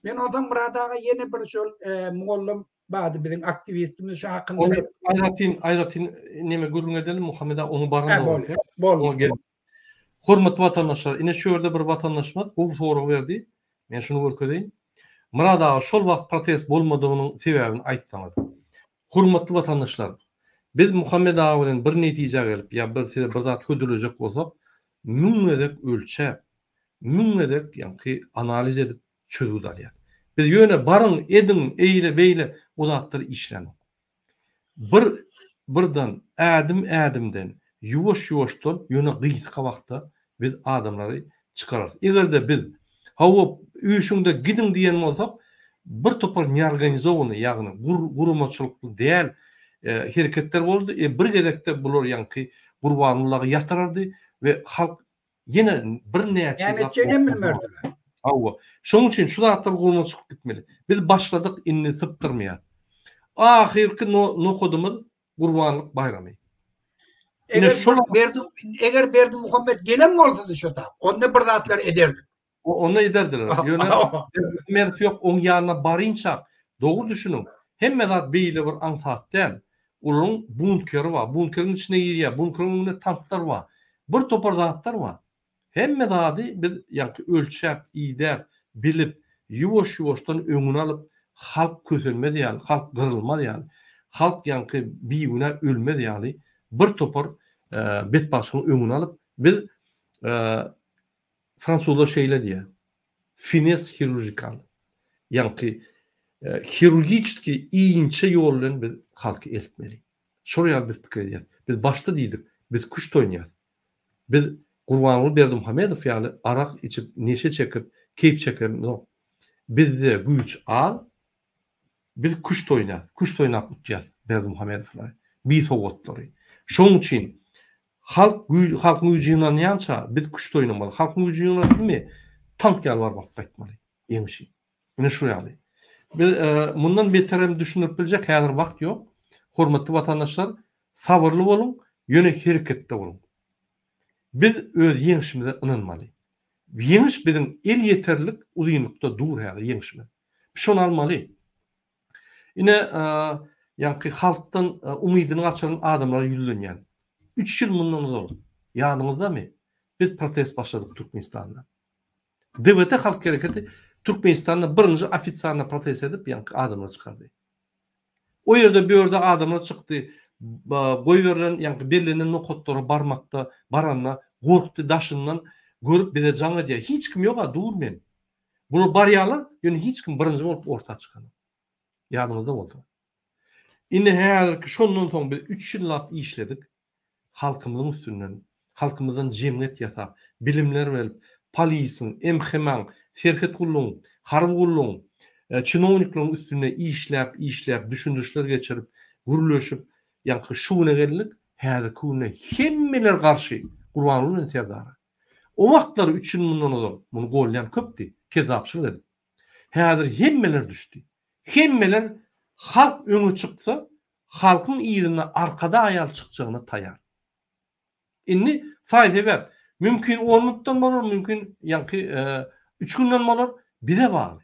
Men onsoň Myrat aga ýene bir şol e, mugallym bardy biziň aktiwistimiz şu hakynda. Ony aýratyn aýratyn neme gürrüň edelim Muhammet aga oňa baran boldy. Boldy. Hormatly watandaşlar, ine şu ýerde bir watandaşymyz gowy sorag berdi. Men şuny görkezeýin. Myrat aga şol wagt protest bolmadygynyň sebäbini aýtsaňyz. Hormatly watandaşlar, biz Muhammet aga bilen bir netijä gelip ýa bir size bir zat hödürlejek bolsak, müň gezek ölçäp, müň gezek ýaňky analiz edip çözgüt alýas. Biz ýöne baryň, ediň, eýle, beýle o zatlar işlänok. Bir birden, ädim ädimden, ýuwaş ýuwaşdan ýöne gysga wagtda biz adamlary çykararys. Eger-de biz, hawa, üýşüň-de gidiň diýen bolsak, bir topar neorganizowanyý, ýagny guramaçylykly däl hereketler boldy. E, bir gezekde bular ýaňky Gurbangullagy ýatyrardy we halk ýene birnäçe Näme etjeginem bilmerdiler. Hawa. Şonuň üçin şu zatlar guramaçylyk gitmeli. Biz başladyk, indi sypdyrmaýas. Ahyrky nokadymyz Gurbanlyk baýramy. Eger şol Berdi eger Berdimuhamet gelen bolsady şo tap, onda bir zatlar ederdik. Onda ederdiler. Ýöne Berdimuhamedow ýok, oň ýanyna barynçak, dogry düşüniň, hemme zat beýle bir aňsat däl. Olaryň bunkeri bar, bunkeriň içine girýär, bunkeriň öňünde tanklar bar. Bir topar zatlar bar. Hemme zady biz ýaňky ölçäp, idäp, bilip, ýuwaş-ýuwaşdan öňüni alyp, halk kösenmez ýaly, halk gyrylmaz ýaly, halk ýaňky bigünä ölmez ýaly bir topar betbagtçylygyň öňüni alyp, biz fransuzlar şeýle diýýär, finesse hirurjikal, ýaňky hirurgiçeskiý inçe ýol bilen biz halky eltmeli. Şol ýaly biz pikir edýäris. Biz başda diýdik, biz küşt oýnaýas. Biz Gurbanguly Berdimuhamedow ýaly arak içip, neşe çekip, keýp çekemzok. Bizde güýç az, biz küşt oýnaýas, küşt oýnap utýas Berdimuhamedowlary, bisowatlary. Şonuň üçin halk halkyň güýji ýygnanýança biz küşt oýnamaly. Halkyň güýji ýygnandymy, tank ýaly baryp alyp gaýtmaly ýeňşi. Ine şu ýaly. Biz mundan beterem düşündirip biljek häzir wagt ýok. Hormatly watandaşlar, Sabyrly boluň, ýöne hereketde boluň. Biz öz ýeňşimize ynanmaly. Ýeňiş biziň el ýeterlik uzynlykda dur häzir ýeňşimiz. Biz şony almaly. Ine, ýaňky halkdan umydyny gaçyran adamlara ýüzlenýän. Üç ýyl mundan ozal. Ýadyňyzdamy? Biz protest başladyk Türkmenistanda. DWT halk hereketi Türkmenistanda birinji ofisialny protest edip ýaňky adamlary çykardy. O ýerde bu ýerde adamlar çykdy. Goýberilen ýaňky bellenen nokatlara barmakda baranda gorkdy daşyndan görüp bize jaň edýär. Hiç kim ýoga dur men. Bular barýarlar ýöne hiç kim birinji bolup orta çykanok. Ýadyňyzda bolsa. Indi häzirki şondan soň biz üç ýyllap işledik. Halkymyzyň üstünden, halkymyzdan jemgyýet ýasap, bilimler berip, polisiň, MHM-iň, serhet gullugyň, harby gullugyň, çinownikleriň üstünde işläp, işläp, düşündirişler geçirip, gürleşip, ýaňky şu güne geldik. Häzirki günde hemmeler garşy Gurbanguly bilen Serdara. O wagtlar üç ýyl mundan ozal muny golýan köpdi, kezzapçylyk edip. Häzir hemmeler düşdi. Hemmeler halk öňe çyksa, halkyň yzynda arkada aýal çykjagyna taýar. Indi saý-sebäp, mümkin on minutdan bolar, mümkin ýaňky üç günden bolar, bize bagly.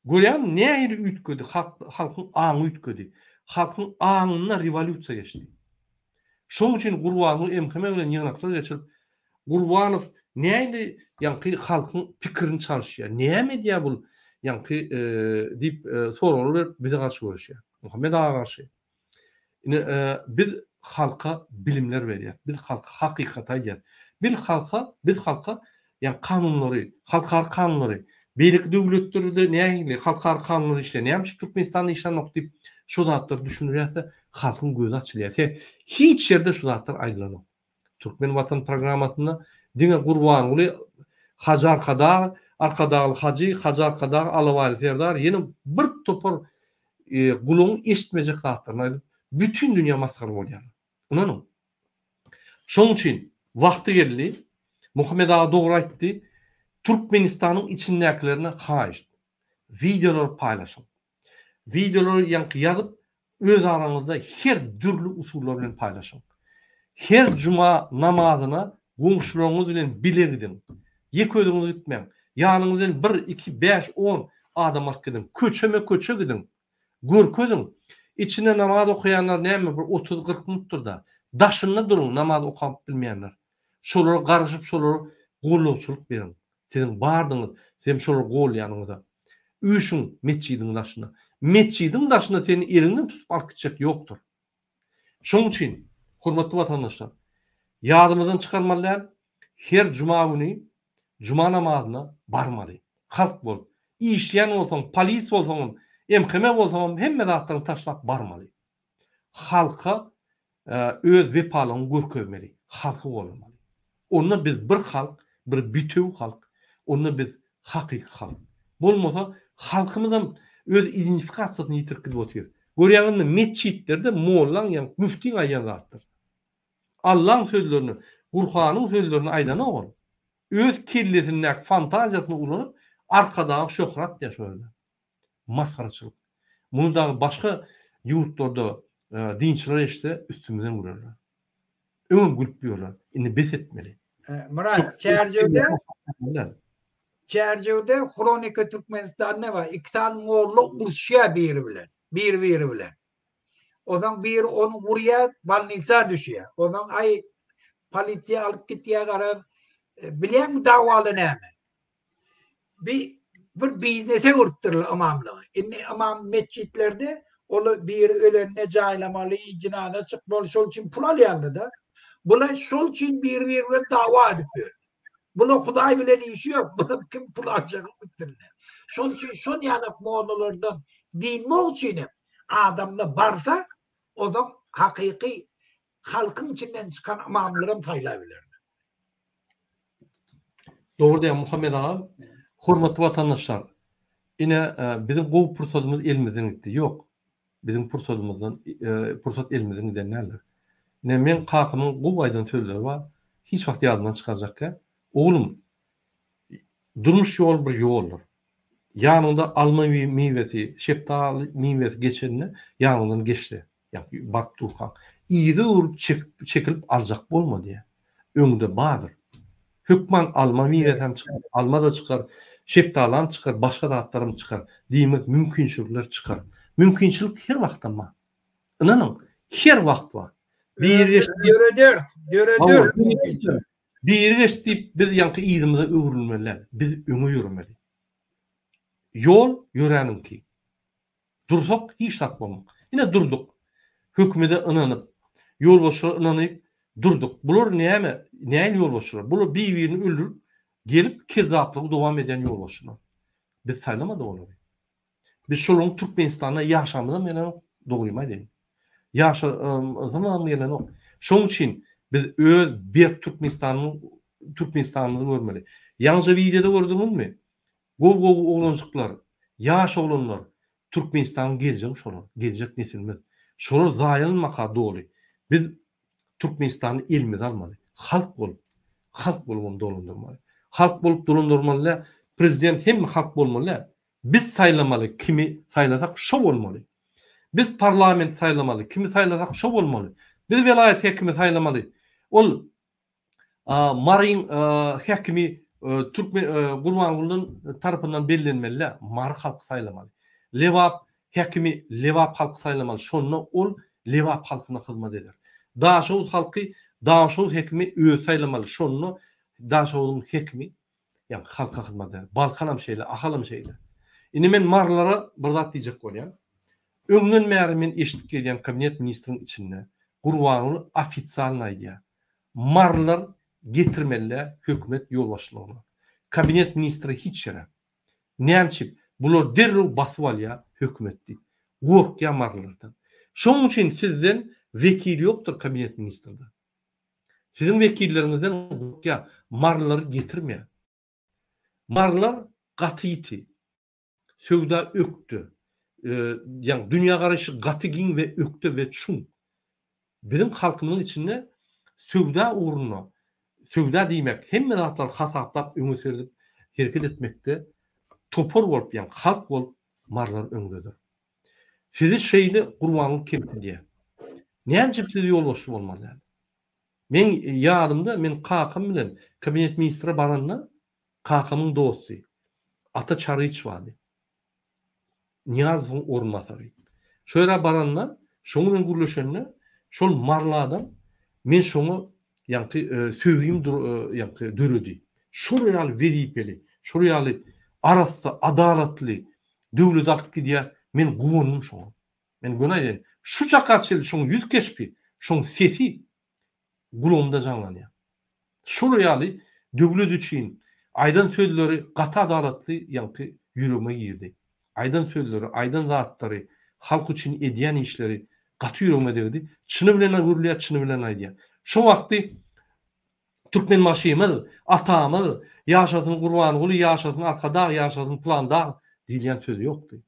Görýäňmi nähili üýtgedi, halk halkyň aňy üýtgedi. Halkyň aňynda rewolýusiýa geçdi. Şonuň üçin Gurbanguly MHM bilen ýygnaklar geçirip, Gurbanow nähili ýaňky halkyň pikirini çalyşýar, näme edýär bul ýaňky diýip soraglar berip bize garşy göreşýär. Muhammet aga garşy. Ine biz halka bilimler berýäs, biz halka hakykaty aýdýas. Biz halka, biz halka ýagny kanunlary, halkara kanunlary, beýleki döwletlerde nähili halkara kanunlar işleýär, näme üçin Türkmenistanda işlänok diýip şo zatlary düşündirýäs-de halkyň gözi açylýar. Se hiç ýerde şu zatlar aýdylanok. Türkmen Watan programmasynda diňe Gurbanguly Hajy Arkadag, Arkadagly Hajy, Hajy Arkadag, Alabaýly Serdar ýene bir topar gulagyň eşitmejek zatlaryny aýdyp, bütin dünýä masgara bolýarlar. Ynanyň. Şonuň üçin wagty geldi. Muhammet aga dogry aýtdy. Türkmenistanyň içindäkilerine haýyşt. Wideolary paýlaşyň. Wideolary ýaňky ýazyp, öz araňyzda her dürli usullar bilen paýlaşyň. Her juma namazyna goňşularyňyz bilen bile gidiň. Ýeke özüňiz gitmäň. Ýanyňyz bilen bir, iki, bäş, on adam alyp gidiň. Köçeme-köçe gidiň. Görkeziň. Içinde namaz okaýanlar näme bir otuz, 40 minutdyr-da. Daşynda duruň namaz okap bilmeýänler. Şolara garyşyp şolara gollawçylyk beriň. Siziň bardyňyz, sizem şolary golýanyňyza. Üýşüň metjidiň daşyna. Metjidiň daşyna seni eliňden tutup alyp gitjek ýokdur. Şonuň üçin, hormatly watandaşlar, ýadymyzdan çykarmaly däl, her juma güni juma namazyna barmaly. Halk bolup. Işleýän bolsaň, polis bolsaňam, MHM bolsaňam hemme zatlaryňy taşlap barmaly. Halka öz wepalygyňy görkezmeli, halky goldamaly. Onda biz bir halk, bir bitewi halk, onda biz hakyky halk. Bolmasa halkymyzam öz identifikasiýasyny ýitirip gidip otyr. Görýäňizmi metjitlerde mollaň ýa müftiň aýdýan zatlary. Allaň sözlerini, Gurhanyň sözlerini aýdanok ol. Öz kellesindäki fantaziýasyny ulanyp Arkadaga şöhrat diýýär şo ýerde. Masgaraçylyk. Muny dagy başga ýurtlarda dinçiler eşitse üstümizden gülerler. Öňem gülüp ýörler. Indi bes etmeli. Myrat, Çärjewde Çärjewde Hronika Türkmenistanda bar. Iki sany molla uruşýar biri bilen, bir-biri bilen. Ondan biri ony urýar, bolnisa düşýär. Ondan aý polisiýa alyp gitýär, garaz. Bilýäňmi dawaly näme? Bir bir biznese öwrüpdirler ymamlygy. Indi ymam metjitlerde ol biri ölende jaýlamaly, jynaza çykmaly, şol üçin pul alýarlar-da. Bular şol üçin biri-biri bilen dawa edip ýör. Bular Hudaý bilen işi ýok, bular kim pul aljagyň üstünde. Şol üçin şol ýanak mollalardan dynmak üçin hem adamda barsa, ozal hakyky halkyň içinden çykan ymamlaram saýlabilerler. Dogry diýýäň Muhammet aga. Hormatly watandaşlar, ine biziň gowy pursadymyz elimizden gitdi. Ýok, biziň pursadymyzdan pursat elimizden giden däldir. Ine meň kakamyň gowy aýdan sözleri bar, hiç wagt ýadymdan çykarjak däl. Oglum, durmuş ýoly bir ýoldur. Ýanyňda alma miwesi, şepdaly miwesi geçende ýanyňdan geçse, Ýa baryp durkaň, yza öwrülip çekip, çekilip aljak bolma diýýär. Öňde bardyr. Hökman alma miwesem çykar, alma-da çykar, şepdalam çykar, başga zatlaram çykar. Diýmek, mümkinçilikler çykar. Mümkinçilik her wagtam bar. Ynanyň, her wagt bar. Biri geçdi diýip, Dörederis, dörederis. Biri geçdi diýip biz ýaňky yzymyza öwrülmeli däl. Biz öňe ýöremeli. Ýol ýöräniňki. Dursak hiç zat bolmak. Ine durduk. Hökümede ynanyp, ýolbaşçylara ynanyp durduk. Bular näme? Nähili ýolbaşçylar? Bular bir-birini öldürip gelip kezzaplygy dowam edýän ýolbaşçylar. Biz saýlamadyk olary. Biz şolaryň Türkmenistanda ýaşamyzam gelenok, dogrymy aýdaýyn. Ýaşasymyzam gelenok. Şonuň üçin biz öz berk Türkmenistanyň Türkmenistanymyzy görmeli. Ýaňyja wideoda gördüňizmi? Gowy-gowy oglanjyklar, ýaş oglanlar, Türkmenistanyň geljegi şolar, geljek nesilimiz. Şolar zaýalanmaka doly. Biz Türkmenistany elimize almaly. Halk bolup, halk bolup ony dolandyrmaly. Halk bolup dolandyrmaly däl, prezident hemme halk bolmaly däl. Biz saýlamaly, kimi saýlasak şo bolmaly. Biz parlament saýlamaly, kimi saýlasak şo bolmaly. Biz welaýat häkimi saýlamaly. Ol Maryň häkimi Türkmen Gurbangulydan tarapyndan bellenmeli däl. Mary halky saýlamaly. Lebap häkimi Lebap halky saýlamaly. Şonda ol Lebap halkyna hyzmat eder. Daşoguz halky Daşoguz häkimi özi saýlamaly. Şonda Daşoguzyň häkimi ýagny halka hyzmat eder. Balkanam şeýle, Ahalam şeýle. Indi men marylara bir zat diýjek bolýan. Öňden bäri men eşidip gelýän kabinet ministriň içinde Gurbanguly ofitsialny aýdýar. Marylar getirmelidä hökümet ýolbaşçylygyna. Kabinet ministri hiç ýere. Näme üçin? Bular derrew basyp alýar hökümet diýip. Gorkýar marylardan. Şonuň üçin sizden wekil ýokdur kabinet ministrde. Siziň wekilleriňizden gorkýar. Marylary getirmeýär. Marylar gaty ýiti. Söwda ökde. Ýagny dünýägaraýşy gaty giň we ökde we çuň. Biziň halkymyzyň içinde söwda ugrunda, söwda diýmek hemme zatlary hasaplap öňe seredip hereket etmekde topar bolup ýagny halk bolup marylar öňdedir. Sizi şeýle Gurbanguly kemsidýär. Näme üçin siz ýolbaşçy bolmaly däl? Meň ýadymda men kakam bilen kabinet ministre baranda kakamyň dosty Ata Çaryç bardy. Nyýazowyň orunbasary. Şo ýere baranda, şoň bilen gürleşende, şol maryly adam men şoňa ýaňky söýgim ýaňky döredi. Şol ýaly wezipeli, şol ýaly arassa, adalatly döwleti alyp gidýär, men guwandym şoňa. Men göni aýdaýyn, şu çaka çenli şoň ýüz keşbi, şoň sesi gulagymda jaňlanýar. Şol ýaly döwlet üçin aýdan sözleri gaty adalatly ýaňky ýüregime girdi. Aýdan sözleri, aýdan zatlary, halk üçin edýän işleri gaty ýüregime degdi. Çyny bilen gürleýär, çyny bilen aýdýar. Şo wagty Türkmenbaşymyz, atamyz, ýaşasyn Gurbanguly, ýaşasyn Arkadag, ýaşasyn pylan dag diýilýän sözi ýokdy.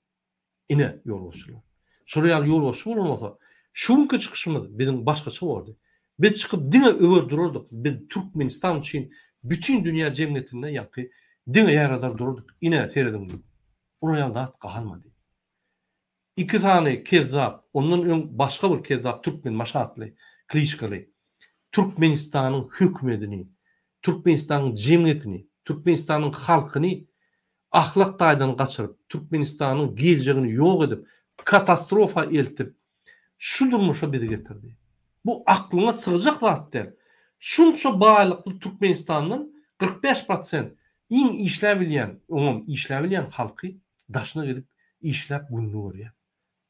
Ine, ýolbaşçylar. Şolar ýaly ýolbaşçy bolan bolsa, şu günki çykyşymyz biziň başgaça bordy. Biz çykyp diňe öwer durardyk. Biz Türkmenistan üçin bütin dünýä jemgyýetinde ýaňky diňe ýaradar durardyk. Ine, serediň diýip. Olar ýaly zat galmady. Iki sany kezzap, ondan öň başga bir kezzap Türkmenbaşy atly, kliçkaly Türkmenistanyň hökümedini, Türkmenistanyň jemgyýetini, Türkmenistanyň halkyny ahlak taýdan gaçyryp, Türkmenistanyň geljegini ýok edip, katastrofa eltip, şu durmuşa bizi getirdi. Bu aklyňa sygjak zat däl. Şunça baýlykly Türkmenistandan 45 prosent iň işläbilýän, oňam işläbilýän halky daşyna gidip işläp gününi görýär.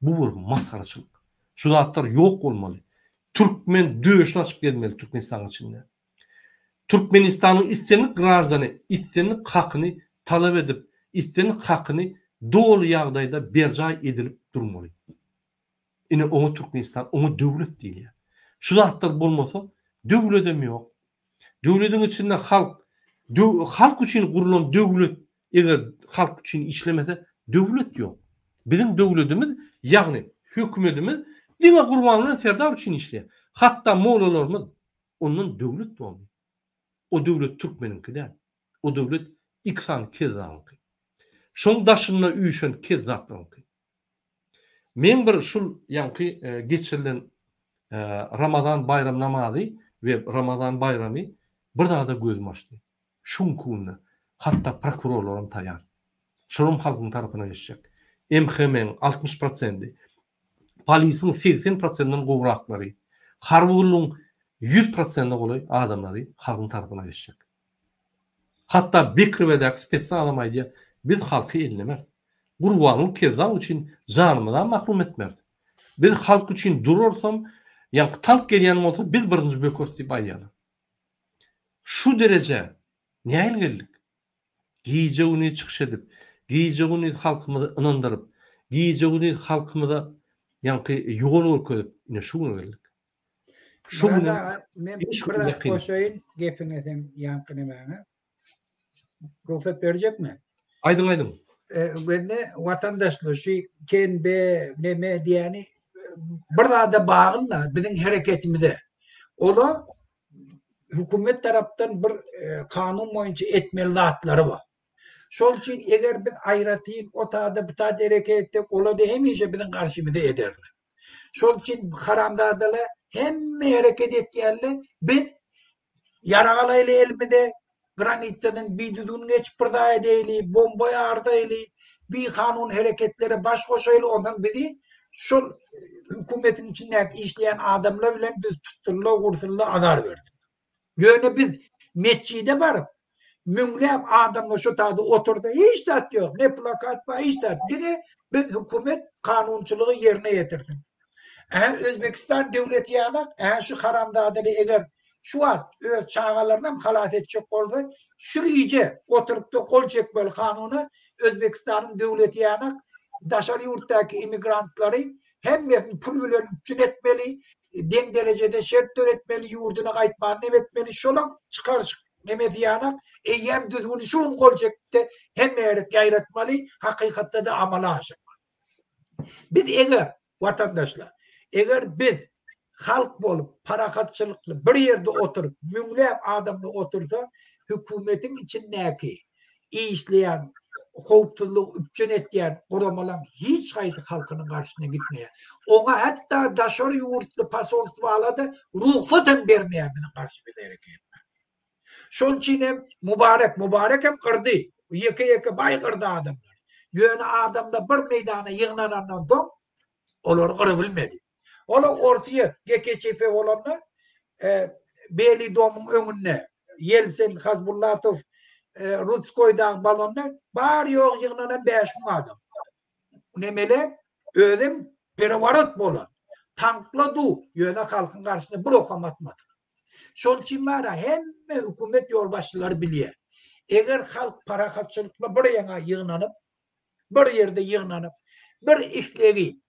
Bu bir masgaraçylyk. Şu zatlar ýok bolmaly. Türkmen döşüni açyp gezmeli Türkmenistanyň içinde. Türkmenistanyň islendik graždany islendik hakyny talap edip, islendik hakyny doly ýagdaýda berjaý edilip durmaly. Ine oňa Türkmenistan, oňa döwlet diýilýär. Şu zatlar bolmasa döwledem ýok. Döwlediň içinde halk, halk üçin gurlan döwlet eger halk üçin işlemese döwlet ýok. Biziň döwledimiz, ýagny hökümedimiz diňe Gurbanguly Serdar üçin işleýär. Hatda mollalarymyz Ondan döwlet boldy. O döwlet türkmeniňki däl. O döwlet iki sany kezzabyňky. Şoň daşynda üýşen kezzaplaryňky. Meň bir şul ýaňky geçirilen Ramazan baýram namazy we Ramazan baýramy bir zada gözüm açdy. Şu günki günde hatda prokurorlaram taýar. Şolam halkyň tarapyna geçjek. MHM-iň 60 prosendi, polisiň 80 prosentden gowraklary. Harby gullugyň 100 prosente golaý adamlary halkyň tarapyna geçjek. Hatda Bekribedäki spesnazam aýdýar, biz halky ellemeris. Gurbanguly kezzap üçin janymyzam mahrum etmeris. Biz halk üçin durarsam, ýaňky tank gelýän bolsa biz birinji bökeris diýip aýdýarlar. Şu derejä nähili geldik? Gije-gündiz çykyş edip, gije-gündiz halkymyzy ynandyryp, gije-gündiz halkymyza ýaňky ýol görkezip, ine şu güne geldik. Şu Myrat aga, men bir zat goşaýyn gepiňe seň ýaňky nemäňe. Rugsat berjekmi? Aýdyň, aýdyň. Gözle watandaşlar şu KNB neme diýýäni bir zada bagly-da biziň hereketimize. Ola hökümet tarapdan bir kanun boýunça etmeli zatlary bar. Şol üçin eger biz aýratyn o tada bu tada hereket etsek olar-da hemişe biziň garşymyza ederler. Şol üçin haramzadalar hemme hereket etýärler. Biz ýarag alaýly elimize, granitsadan bidüzgün geçip bir zat edeýli, bomba ýardaýly, bikanun hereketlere baş goşaýly onsoň bizi şol hökümetiň içindäki işleýän adamlar bilen biz tutsunlar, ursunlar, azar bersinler. Ýöne biz metjide baryp, müňläp adamlar şo taýda otursa hiç zat ýok, ne plakat bar, hiç zat. Diňe biz hökümet kanunçylygy ýerine ýetirsin. Ä Özbekistan döwleti ýalak, ä şu haramzadaly eger şu wagt öz çagalarynam halas etjek bolsa, şu gije oturyp-da gol çekmeli kanuna, Özbekistanyň döwleti ýalak daşary ýurtdaky immigrantlary Hemmesini pul bilen üpjün etmeli, deň derejede şert döretmeli, ýurduna gaýtmagyny nem etmeli, şolaň çykaryş nemesi ýanak, eýýäm düzgüni şu gün gol çekipde hemme ýere ýaýratmaly, hakykatda-da amala aşyrmaly. Biz eger, watandaşlar, eger biz halk bolup parahatçylykly bir ýerde oturyp, müňläp adamly otursa, hökümetiň içindäki işleýän, howpsuzlygy üpjün etýän guramalaryň hiç haýsy halkynyň garşysyna gitmeýär. Oňa hatda daşary ýurtly posolstwala-da rugsat hem bermeýär biziň garşymyza hereket etmäge. Şonuň üçin hem Mubarek, Mubarek hem gyrdy. Ýeke-ýeke baý gyrdy adamlary. Ýöne adamlar bir meýdana ýygnanandan soň Olary gyrybilmedi. Ola Orsýet GKÇP bolanda Beli domyň öňünde Ýelsin, Hasbullatow, Rudskoý dagy balonda bar ýogy ýygnanan 5000 adam. Nemele özem pereworot bolan. Tankla du, ýöne halkyň garşysyna bir okam atmadylar. Şol üçin bara hemme hökümet ýolbaşçylary bilýär. Eger halk parahatçylykly bir ýaňa ýygnanyp, bir ýerde ýygnanyp, bir islegi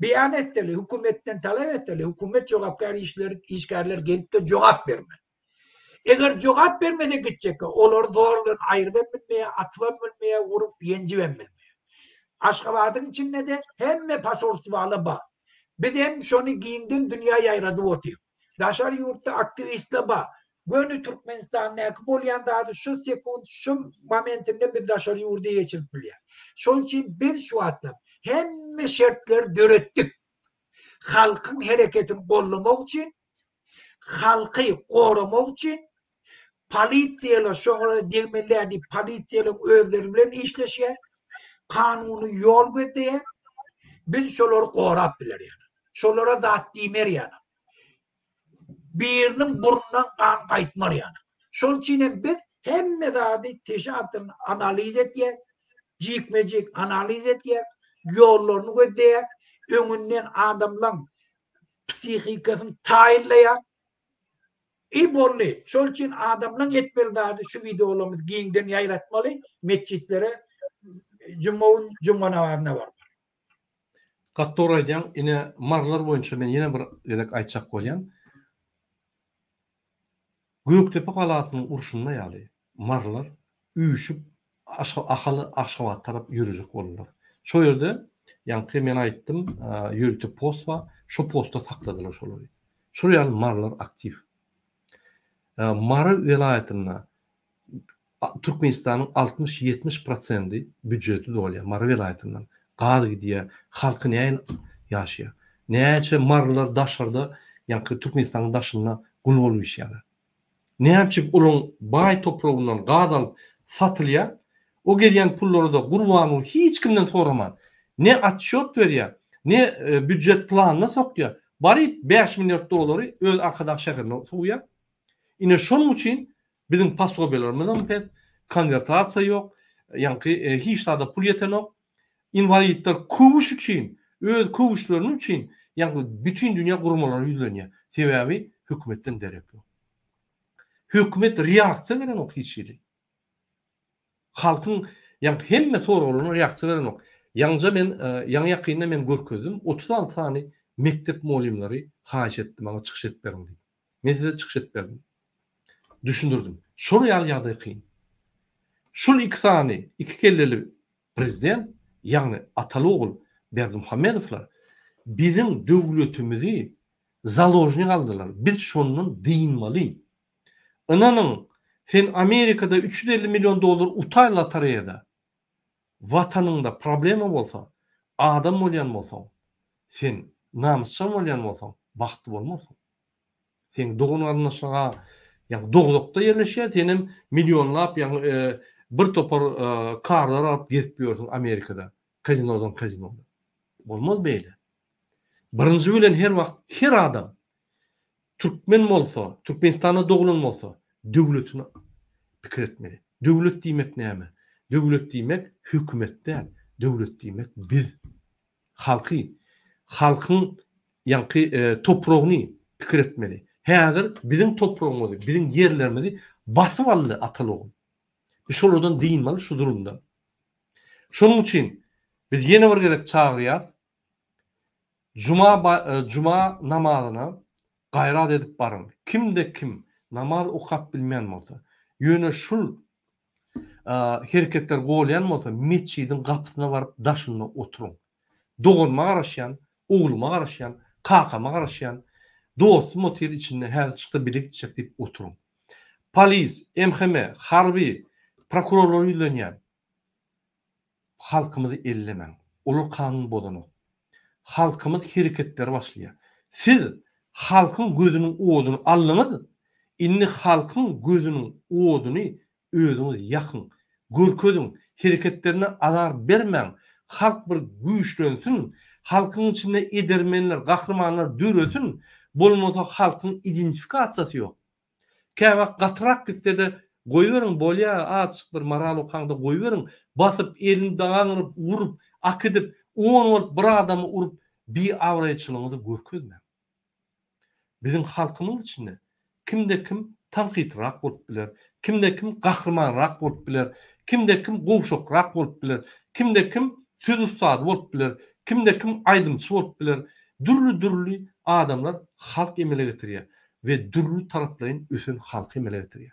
beýan etseler, hökümetden talap etseler, hökümet jogapkär işler, işgärler gelip-de jogap bermeli. Eger jogap bermese gitjekkä, olary zor bilen aýrybam bilmeýär, atybam bilmeýär, urup, ýenjibem bilmeýär. Aşgabadyň içinde-de hemme posolstwalar bar. Biz hem şony giňden dünýä ýaýradyp otyrys. Daşary ýurtda aktiwistler bar. Göni Türkmenistandaky bolýan zady şu sekunt, şu momentinde biz daşary ýurda geçirip bilýäris. Şonuň üçin biz şu wagtlar hemme şertleri döretdik. Halkyň hereketini goldamak üçin, halky goramak üçin polisiýalar şoňa degmeli däl diýip polisiýalaryň özleri bilen işleşýär. Kanuny ýol gözleýär. Biz şolary gorap bileris. Şolara zat diýmer ýaly. Biriniň burnundan gan gaýtmar ýaly. Şonuň üçin hem biz hemme zady teşe altynda analiz etýäs, jikme-jik analiz etýäs, ýollaryny gözleýäs, öňünden adamlaň psihikasyny taýynlaýas. I boldy. Şol üçin adamlaň etmeli zady şu wideolarymyzy giňden ýaýratmaly, metjitlere juma gün juma namazyna barmaly. Gaty dogry aýdýaň ine marylar boýunça men ýene bir gezek aýtjak bolýan. Gökdepe galasynyň urşunda ýaly marylar üýşüp Ahal Aşgabat tarap ýörejek boldular. Şo ýerde ýaňky men aýtdym ýörite post bar şo postda sakladylar şolary. Şol ýaly marylar aktiw. Mary welaýatynda Türkmenistanyň 60-70 prosendi býujeti dolýar Mary welaýatyndan. Gaz gidýär, halky nähili ýaşaýar. Näçe marylar daşarda, ýaňky Türkmenistanyň daşynda gul bolup işýärler. Näme üçin olaryň baý topragyndan gaz alyp satylýar, o gelýän pullary-da Gurbanguly hiç kimden soraman, ne otçýot berýär, ne býujet planyna sokýar. Baryp 5 milliard dollary öz Arkadag şäherine sowýar. Ine şonuň üçin biziň posobiýalarymyzam pes, konwertasiýa ýok, ýaňky hiç zada pul ýetenok. Inwalidler köwüş üçin, öz köwüşlerini üçin ýaňky bütin dünýä guramalara ýüzlenýär. Sebäbi hökümetden derek ýok. Hökümet reaksiýa berenok hiç hili. Halkyň ýaňky hemme soraglaryna reaksiýa berenok. Ýaňyja men, ýaňy ýakynda men görkezdim, 36 sany mekdep mugallymlary haýyş etdi maňa çykyş edip beriň diýip. Men size çykyş edip berdim. Düşündirdim. Şol ýaly ýagdaý kyn. Şul iki sany iki kelleli prezident, ýagny ataly-ogul Berdimuhamedowlar biziň döwletimizi založnik aldylar. Biz şondan dynmaly. Ynanyň, sen Amerikada 350 million dollar utaý lotoreýada. Watanyňda problema bolsa, adam bolýan bolsaň, sen namysjaň bolýan bolsaň, bagtly bolmarsyň. Seň dogan-garyndaşlaryň-a ýaňy dowzahda ýerleşýär, senem millionlap ýaňy bir topar karlar alyp gezip ýörsüň Amerikada, kazinodan kazinoda. Bolmaz beýle. Birinji bilen her wagt her adam türkmen bolsa, Türkmenistanda doglan bolsa, döwletini pikir etmeli. Döwlet diýmek näme? Döwlet diýmek hökümet däl. Döwlet diýmek biz. Halky, halkyň ýaňky topragyny pikir etmeli. Häzir biziň topragymyzy, biziň ýerlerimizi basyp aldy ataly-ogul. Biz şolardan dynmaly şu zulumdan. Şonuň üçin biz ýene bir gezek çagyrýas. Juma juma namazyna gaýrat edip baryň. Kimde kim namaz okap bilmeýän bolsa, ýöne şul hereketler golýan bolsa metjidiň gapysyna baryp daşynda oturyň. Doganyma garaşýan, ogluma garaşýan, kakama garaşýan, dostum otyr içinde häzir çyksa bile gitjek diýip oturyň. Polis, MHM, harby, prokurorlara ýüzlenýän. Halkymyzy ellemäň. Olar kanun bozanok. Halkymyz hereketlere başlaýar. Siz halkyň gözüniň oduny aldyňyz, indi halkyň gözüniň oduny özüňiz ýakyň. Görkeziň, hereketlerine azar bermäň. Halk bir güýçlensin, halkyň içinde edermenler, gahrymanlar döresin, bolmasa halkyň identifikasiýasy ýok. Käwagt gatyrak gitse-de goýberiň bolýa azjyk bir moral okaňda goýberiň basyp elini daňyryp urup akidip on bolup bir adamy urup biabraýçylygyňyzy görkezmäň. Biziň halkymyz içinde kimde kim tankytrak bolup biler, kimde kim gahrymanrak bolup biler, kimde kim gowşakrak bolup biler, kimde kim söz ussady bolup biler, kimde kim aýdymçy bolup biler. Dürli-dürli adamlar halk emele getirýär. We dürli taraplaýyn ösen halky emele getirýär.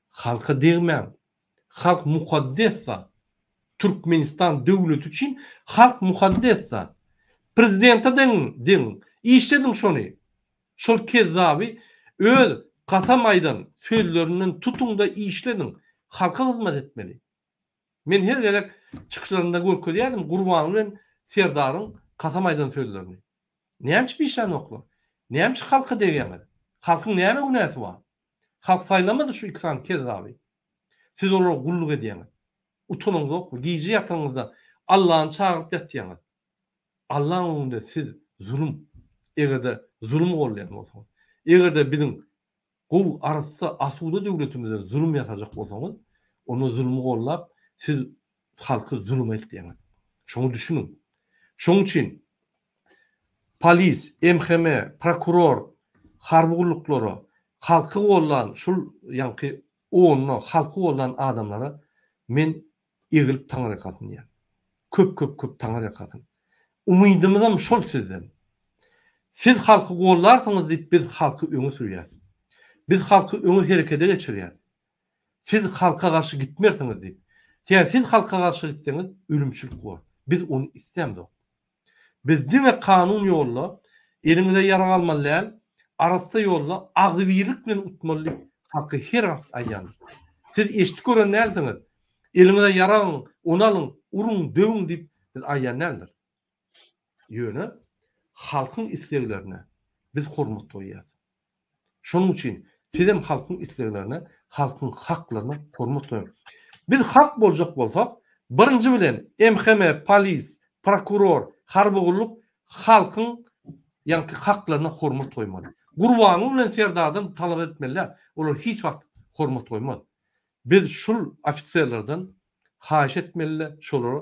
Halka degmäň. Halk mukaddes zat. Türkmenistan döwleti üçin halk mukaddes zat. Prezidente deňiň, deňiň. Işlediň şony. Şol kezzaby öz kasam aýdan sözlerinden tutuň-da işlediň. Halka hyzmat etmeli. Men her gezek çykyşlarymda görkezýärdim Gurbanguly bilen Serdaryň kasam aýdan sözlerini. Näme üçin işlänoklar? Näme üçin halka degýäňiz? Halkyň näme günäsi bar? Halk saýlamady şu iki sany kezzaby. Siz olara gulluk edýäňiz. Utanyňzokmy? Gije ýatanyňyzda Allany çagyryp ýatýaňyz. Allaň öňünde siz zulum, eger-de zulum goldaýan bolsaňyz, eger-de biziň gowy, arassa, asuda döwletimizden zulum ýasajak bolsaňyz, onda zulumy goldap, siz halky zuluma eltýäňiz. Şoňa düşüniň. Şoň üçin polis, MHM, prokuror, harby gulluklara, halky goldan şul ýaňky onda halky goldan adamlara men egilip taňryýalkasyn diýýän. Köp köp köp taňryýalkasyn. Umydymyzam şol sizden. Siz halky gollarsyňyz diýip biz halky öňe sürýäs. Biz halky öňe herekede geçirýäs. Siz halka garşy gitmersiňiz diýip. Sebäbi siz halka garşy gitseňiz ölümçilik bor. Biz ony islämzok. Biz diňe kanun ýolda, eliňize ýarag almaly däl, arassa ýolda agzybirlik bilen utmaly diýip halka her wagt aýdýandym. Siz eşidip gören dälsiňiz. Eliňize ýarag alyň, ony alyň, uruň, döwüň diýip biz aýdýan däldiris. Ýöne halkyň isleglerine biz hormat goýýas. Şonuň üçin sizem halkyň isleglerine, halkyň haklaryna hormat goýuň. Biz halk boljak bolsak, birinji bilen MHM, polis, prokuror, harby gulluk halkyň. Ýaňky haklaryna hormat goýmaly. Gurbanguly bilen Serdardan talap etmeli däl. Olar hiç wagt hormat goýmaz. Biz şul ofiserlerden haýyş etmeli-de şolara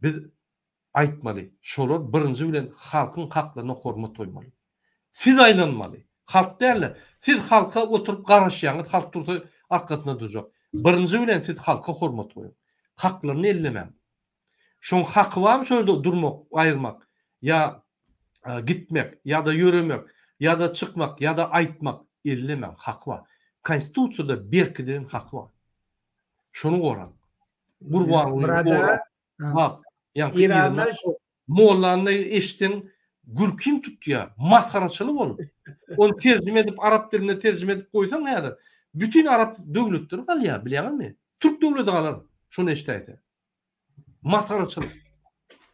biz aýtmaly. Şolar birinji bilen halkyň haklaryna hormat goýmaly. Siz aýlanmaly. Halk däl-de, siz halka oturyp garaşýaňyz, halk dursa arkasynda durjak. Birinji bilen siz halka hormat goýuň. Haklaryny ellemäň. Şoň haky barmy şo ýerde durmak, aýyrmak ýa gitmek ýa-da ýöremek ýa-da çykmak ýa-da aýtmak ellemäň haky bar. Konstitusiýada berkidilen haky bar. Şony goraň. Gurbangulyny goraň. Bak, ýaňky yzynda mollany eşitseň gülkiň tutýar. Masgaraçylyk ol. Ony terjime edip arap diline terjime edip goýsaň häzir bütin arap döwletleri galýar bilýäňizmi? Türk döwleti galar şony eşidäýse. Masgaraçylyk.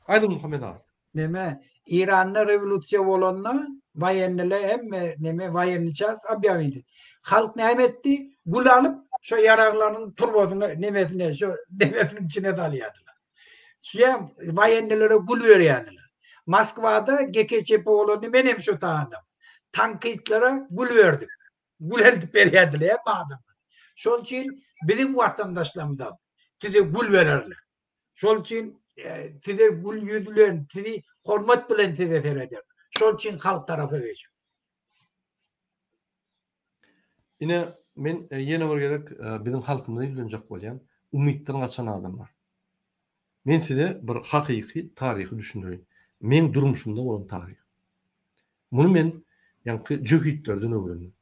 Aýdyň Muhammet aga. Neme, Iranda rewolýusiýa bolanda waýenniler hemme neme waýenni ças obýawidi. Halk näme etdi? Gül alyp şo ýaraglarynyň turbasyna nemesine şo nemesiniň içine salýardylar. Şeýem waýennilere gül berýärdiler. Moskwada GKÇP bolanda men hem şo taýdam. Tankistlere gül berdik. Gül eltip berýärdiler hemme adamlar. Şol üçin biziň watandaşlarymyzam size gül bererler. Şol üçin size gül ýüz bilen, sizi hormat bilen size sereder. Şol üçin halk tarapa geçiň. Ine, men ýene bir gezek biziň halkymyza ýüzlenjek bolýan, umytdan gaçan adamlar. Men size bir hakyky taryhy düşündireýin. Meň durmuşymda bolan taryh. Muny men ýaňky jöhitlerden öwrendim.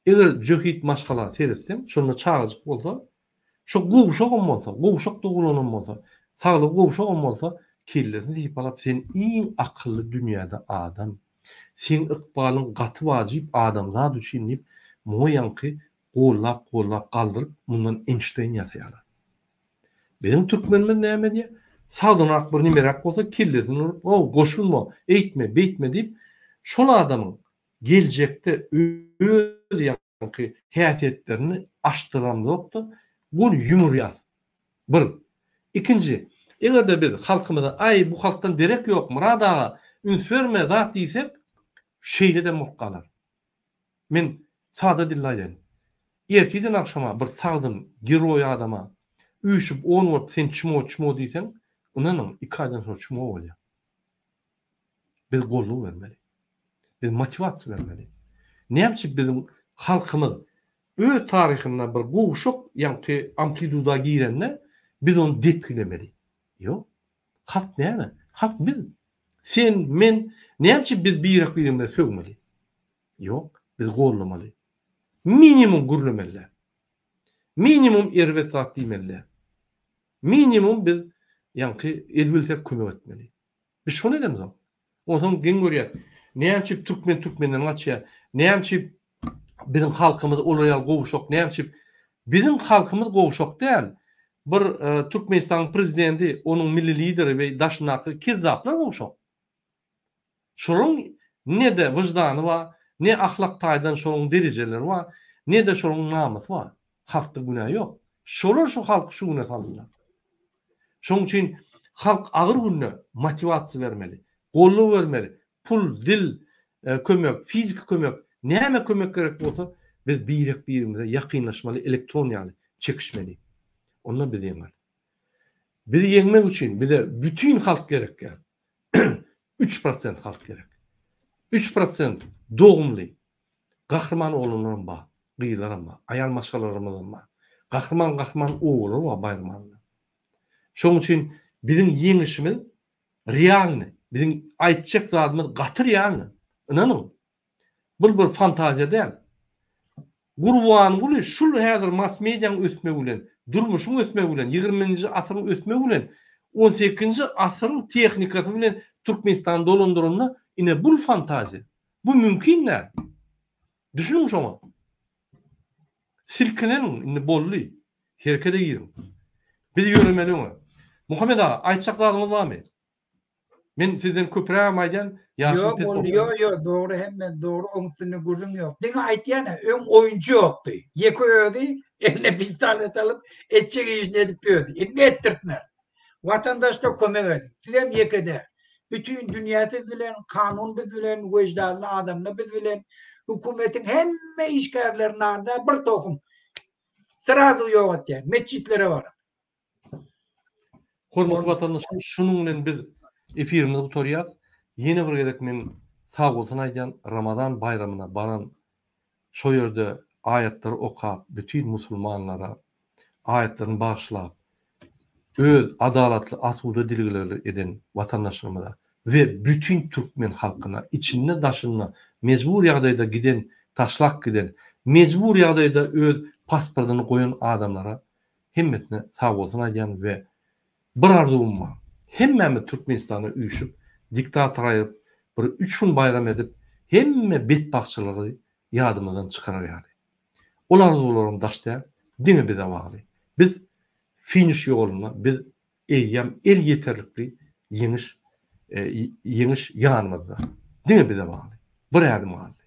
Eger jöhit maşgala seretseň, şonda çagajyk bolsa, şo gowşagam bolsa, gowşak dogulanam bolsa, saglygy gowşagam bolsa, kellesini sypalap, sen iň akylly dünýäde adam, seň ykbalyň gaty wajyp adamzat üçin diýip, muňa ýaňky gollap-gollap galdyryp, mundan Eýnşteýn ýasaýarlar. Biziň türkmenimiz näme edýär? Sagdynrak bir nimeräk bolsa kellesini urup, Ow, goşulma, eýtme, beýtme diýip, şol adamyň geljekde öz ýaňky häsiýetlerini açdyramzok-da, gol ýumurýas. Bir. Ikinji, eger-de biz halkymyza, Aý, bu halkdan derek ýok, Myrat aga, üns berme, zat diýsek, şeýle-de bolup galar. Men sada dilde aýdaýyn. Ertirden agşama bir sagdyn, geroý adama üýşüp on bolup sen çmo çmo diýseň, ynanyň iki aýdan soň çmo bolýar. Biz goldaw bermeli. Biz motiwasiýa bermeli. Näme üçin biziň halkymyz öz taryhynda bir gowşak ýaňky ampliduda girende biz ony depgilemeli? Ýok. Halk näme? Halk biz. Sen, men, näme üçin biz birek-birimize sögmeli? Ýok, biz gollamaly. Minimum gürlemeli däl. Minimum erbet zat diýmeli däl. Minimum biz ýaňky edibilsek kömek etmeli. Biz şony edemzok. Onsoň geň görýäs. Näme üçin türkmen türkmenden gaçýar? Näme üçin biziň halkymyz olar ýaly gowşak? Näme üçin biziň halkymyz gowşak däl? Bir Türkmenistanyň prezidenti, onuň milli lideri we daşyndaky kezzaplar gowşak. Şolaryň ne-de wyždany bar, ne ahlak taýdan şolaryň derejeleri bar, ne-de şolaryň namysy bar. Halkda günä ýok. Şolar şu halky şu güne saldylar. Şonuň üçin halk agyr günde motiwasiýa bermeli, goldaw bermeli, pul, dil kömek, fiziki kömek, näme kömek gerek bolsa biz birek-birimize ýakynlaşmaly, elektron ýaly çekişmeli. Onda biz ýeňeris. Bizi ýeňmek üçin bize bütin halk gerek däl. 3% halk gerek. 3% dogumly gahryman oglanlaram bar, gyzlaram bar, aýal maşgalalarymyzam bar. Gahryman gahryman obalar bar Baýramanda. Şonuň üçin biziň ýeňişimiz realny. Biziň aýtjak zadymyz gaty realny. Ynanyň. Bul bir fantaziýa däl. Gurbanguly şul häzir mass mediaň ösmegi bilen, durmuşyň ösmegi bilen, ýigriminji asyryň ösmegi bilen, on sekizinji asyryň tehnikasy bilen Türkmenistany dolandyranda ine bul fantaziýa. Bu mümkin däl. Düşüniň şoňa. Silkineniň indi boldy. Herekete giriň. Biz ýöremeli öňe. Muhammet aga, aýtjak zadyňyz barmy? Men sizden köprägem aýdýan, ýaşym Ýok, pes ol bolsa. ýok, ýok, dogry hemme dogry oň üstünde gürrüň ýok. Diňe aýtýan-a, öň oýunçy ýokdy. Ýeke özi eline pistolet alyp, etjek işini edip ýördi. Indi etdirtmez. Watandaşlar kömek ediň. Sizem ýeke däl. Bütin dünýä siz bilen, kanun biz bilen, weždanly adamlar biz bilen. Hökümetiň hemme işgärleri narda bir tohum. Srazu ýok etýär. Metjitlere baryň. Hormatly watandaşlar, şunuň bilen biz efirimizi gutarýas. Ýene bir gezek men sagbolsun aýdýan, Ramazan baýramyna baran, şo ýerde aýatlary okap, bütin musulmanlara aýatlaryny bagyşlap, öz adalatly, asuda dilgileri eden watandaşlarymyza we bütin türkmen halkyna, içinde-daşynda mejbur ýagdaýda giden, taşlap giden, mejbur ýagdaýda öz pasportyny goýan adamlara Hemmesine sagbolsun aýdýan we bir arzuwym bar. Hemmämiz Türkmenistana üýşüp, diktator aýryp, bir üç gün baýram edip, hemme betbagtçylygy ýadymyzdan çykarar ýaly. Ol arzuwlaram daş däl, diňe bize bagly. Biz finiş ýolunda, biz eýýäm el ýeterlikli ýeňiş ýeňiş ýanymyzda. Diňe bize bagly. Bir ädim galdy.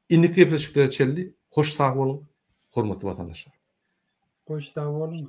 Indiki gepleşiklere çenli hoş sag boluň, hormatly watandaşlar. Hoş sag boluň.